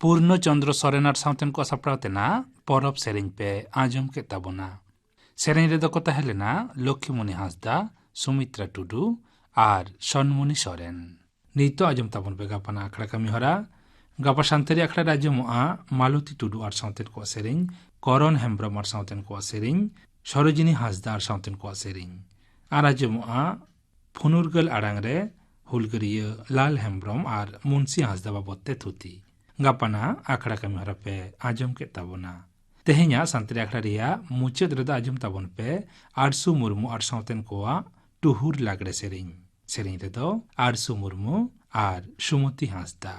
ᱯᱩᱨᱱᱚ ᱪᱚᱱᱫᱨᱚ ᱥᱚᱨᱮᱱ ᱟᱨ ᱥᱟᱶᱛᱮᱱ ᱠᱚᱣᱟᱜ ᱥᱟᱯᱲᱟᱣ ᱛᱮᱱᱟᱜ ᱯᱚᱨᱚᱵᱽ ᱥᱮᱨᱮᱧ ᱯᱮ ᱟᱸᱡᱚᱢ ᱠᱮᱫ ᱛᱟᱵᱚᱱᱟ᱾ ᱥᱮᱨᱮᱧ ᱨᱮᱫᱚ ᱠᱚ ᱛᱟᱦᱮᱸ ᱞᱮᱱᱟ ᱞᱚᱠᱠᱷᱤᱢᱩᱱᱤ ᱦᱟᱸᱥᱫᱟ, ᱥᱩᱢᱤᱛᱨᱟ ᱴᱩᱰᱩ ᱟᱨ ᱥᱚᱱᱢᱩᱱᱤ ᱥᱚᱨᱮᱱ᱾ ᱱᱤᱛᱚᱜ ᱟᱸᱡᱚᱢ ᱛᱟᱵᱚᱱ ᱯᱮ ᱜᱟᱯᱟᱱᱟᱜ ᱟᱠᱷᱲᱟ ᱠᱟᱹᱢᱤ ᱦᱚᱨᱟ᱾ ᱜᱟᱯᱟ ᱥᱟᱱᱛᱟᱲᱤ ᱟᱠᱷᱲᱟ ᱨᱮ ᱟᱸᱡᱚᱢᱚᱜᱼᱟ ᱢᱟᱞᱚᱛᱤ ᱴᱩᱰᱩ ᱟᱨ ᱥᱟᱶᱛᱮᱱ ᱠᱚᱣᱟᱜ ᱥᱮᱨᱮᱧ, ᱠᱚᱨᱚᱱ ᱦᱮᱢᱵᱽᱨᱚᱢ ᱟᱨ ᱥᱟᱶᱛᱮᱱ ᱠᱚᱣᱟᱜ ᱥᱮᱨᱮᱧ, ᱥᱚᱨᱳᱡᱤᱱᱤ ᱦᱟᱸᱥᱫᱟ ᱟᱨ ᱥᱟᱶᱛᱮᱱ ᱠᱚᱣᱟᱜ ᱥᱮᱨᱮᱧ᱾ ᱟᱨ ᱟᱸᱡᱚᱢᱚᱜᱼᱟ ᱯᱷᱩᱱᱩᱨᱜᱟᱹᱞ ᱟᱲᱟᱝ ᱨᱮ ᱦᱩᱞᱜᱟᱹᱨᱤᱭᱟᱹ ᱞᱟᱞ ᱦᱮᱢᱵᱽᱨᱚᱢ ᱟᱨ ᱢᱩᱱᱥᱤ ᱦᱟᱸᱥᱫᱟ ᱵᱟᱵᱚᱫ ᱛᱮ ᱛᱷᱩᱛᱤ᱾ ᱜᱟᱯᱟᱱᱟᱜ ᱟᱠᱷᱲᱟ ᱠᱟᱹᱢᱤ ᱦᱚᱨᱟ ᱯᱮ ᱟᱸᱡᱚᱢ ᱠᱮᱫ ᱛᱟᱵᱚᱱᱟ᱾ ᱛᱮᱦᱮᱧᱟᱜ ᱥᱟᱱᱛᱟᱲᱤ ᱟᱠᱷᱲᱟ ᱨᱮᱭᱟᱜ ᱢᱩᱪᱟᱹᱫ ᱨᱮᱫᱚ ᱟᱸᱡᱚᱢ ᱛᱟᱵᱚᱱ ᱯᱮ ᱟᱨᱥᱩ ᱢᱩᱨᱢᱩ ᱟᱨ ᱥᱟᱶᱛᱮᱱ ᱠᱚᱣᱟᱜ ᱴᱩᱦᱩᱨ ᱞᱟᱜᱽᱲᱮ ᱥᱮᱨᱮᱧ᱾ ᱥᱮᱨᱮᱧ ᱨᱮᱫᱚ ᱟᱨᱥᱩ ᱢᱩᱨᱢᱩ ᱟᱨ ᱥᱩᱢᱚᱛᱤ ᱦᱟᱸᱥᱫᱟ᱾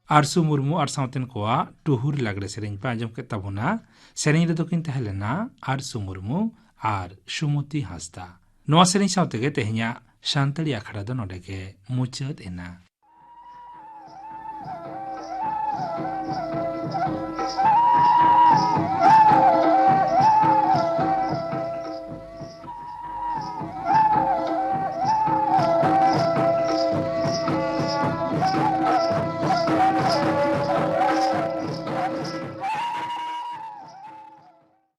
ᱟᱨᱥᱩ ᱢᱩᱨᱢᱩ ᱟᱨ ᱥᱟᱶᱛᱮᱱ ᱠᱚᱣᱟᱜ ᱴᱩᱦᱩᱨ ᱞᱟᱜᱽᱲᱮ ᱥᱮᱨᱮᱧ ᱯᱮ ᱟᱸᱡᱚᱢ ᱠᱮᱫ ᱛᱟᱵᱚᱱᱟ᱾ ᱥᱮᱨᱮᱧ ᱨᱮᱫᱚ ᱠᱤᱱ ᱛᱟᱦᱮᱸ ᱞᱮᱱᱟ ᱟᱨᱥᱩ ᱢᱩᱨᱢᱩ ᱟᱨ ᱥᱩᱢᱚᱛᱤ ᱦᱟᱸᱥᱫᱟ᱾ ᱱᱚᱣᱟ ᱥᱮᱨᱮᱧ ᱥᱟᱶ ᱛᱮᱜᱮ ᱛᱮᱦᱮᱧᱟᱜ ᱥᱟᱱᱛᱟᱲᱤ ᱟᱠᱷᱲᱟ ᱫᱚ ᱱᱚᱰᱮ ᱜᱮ ᱢᱩᱪᱟᱹᱫ ᱮᱱᱟ᱾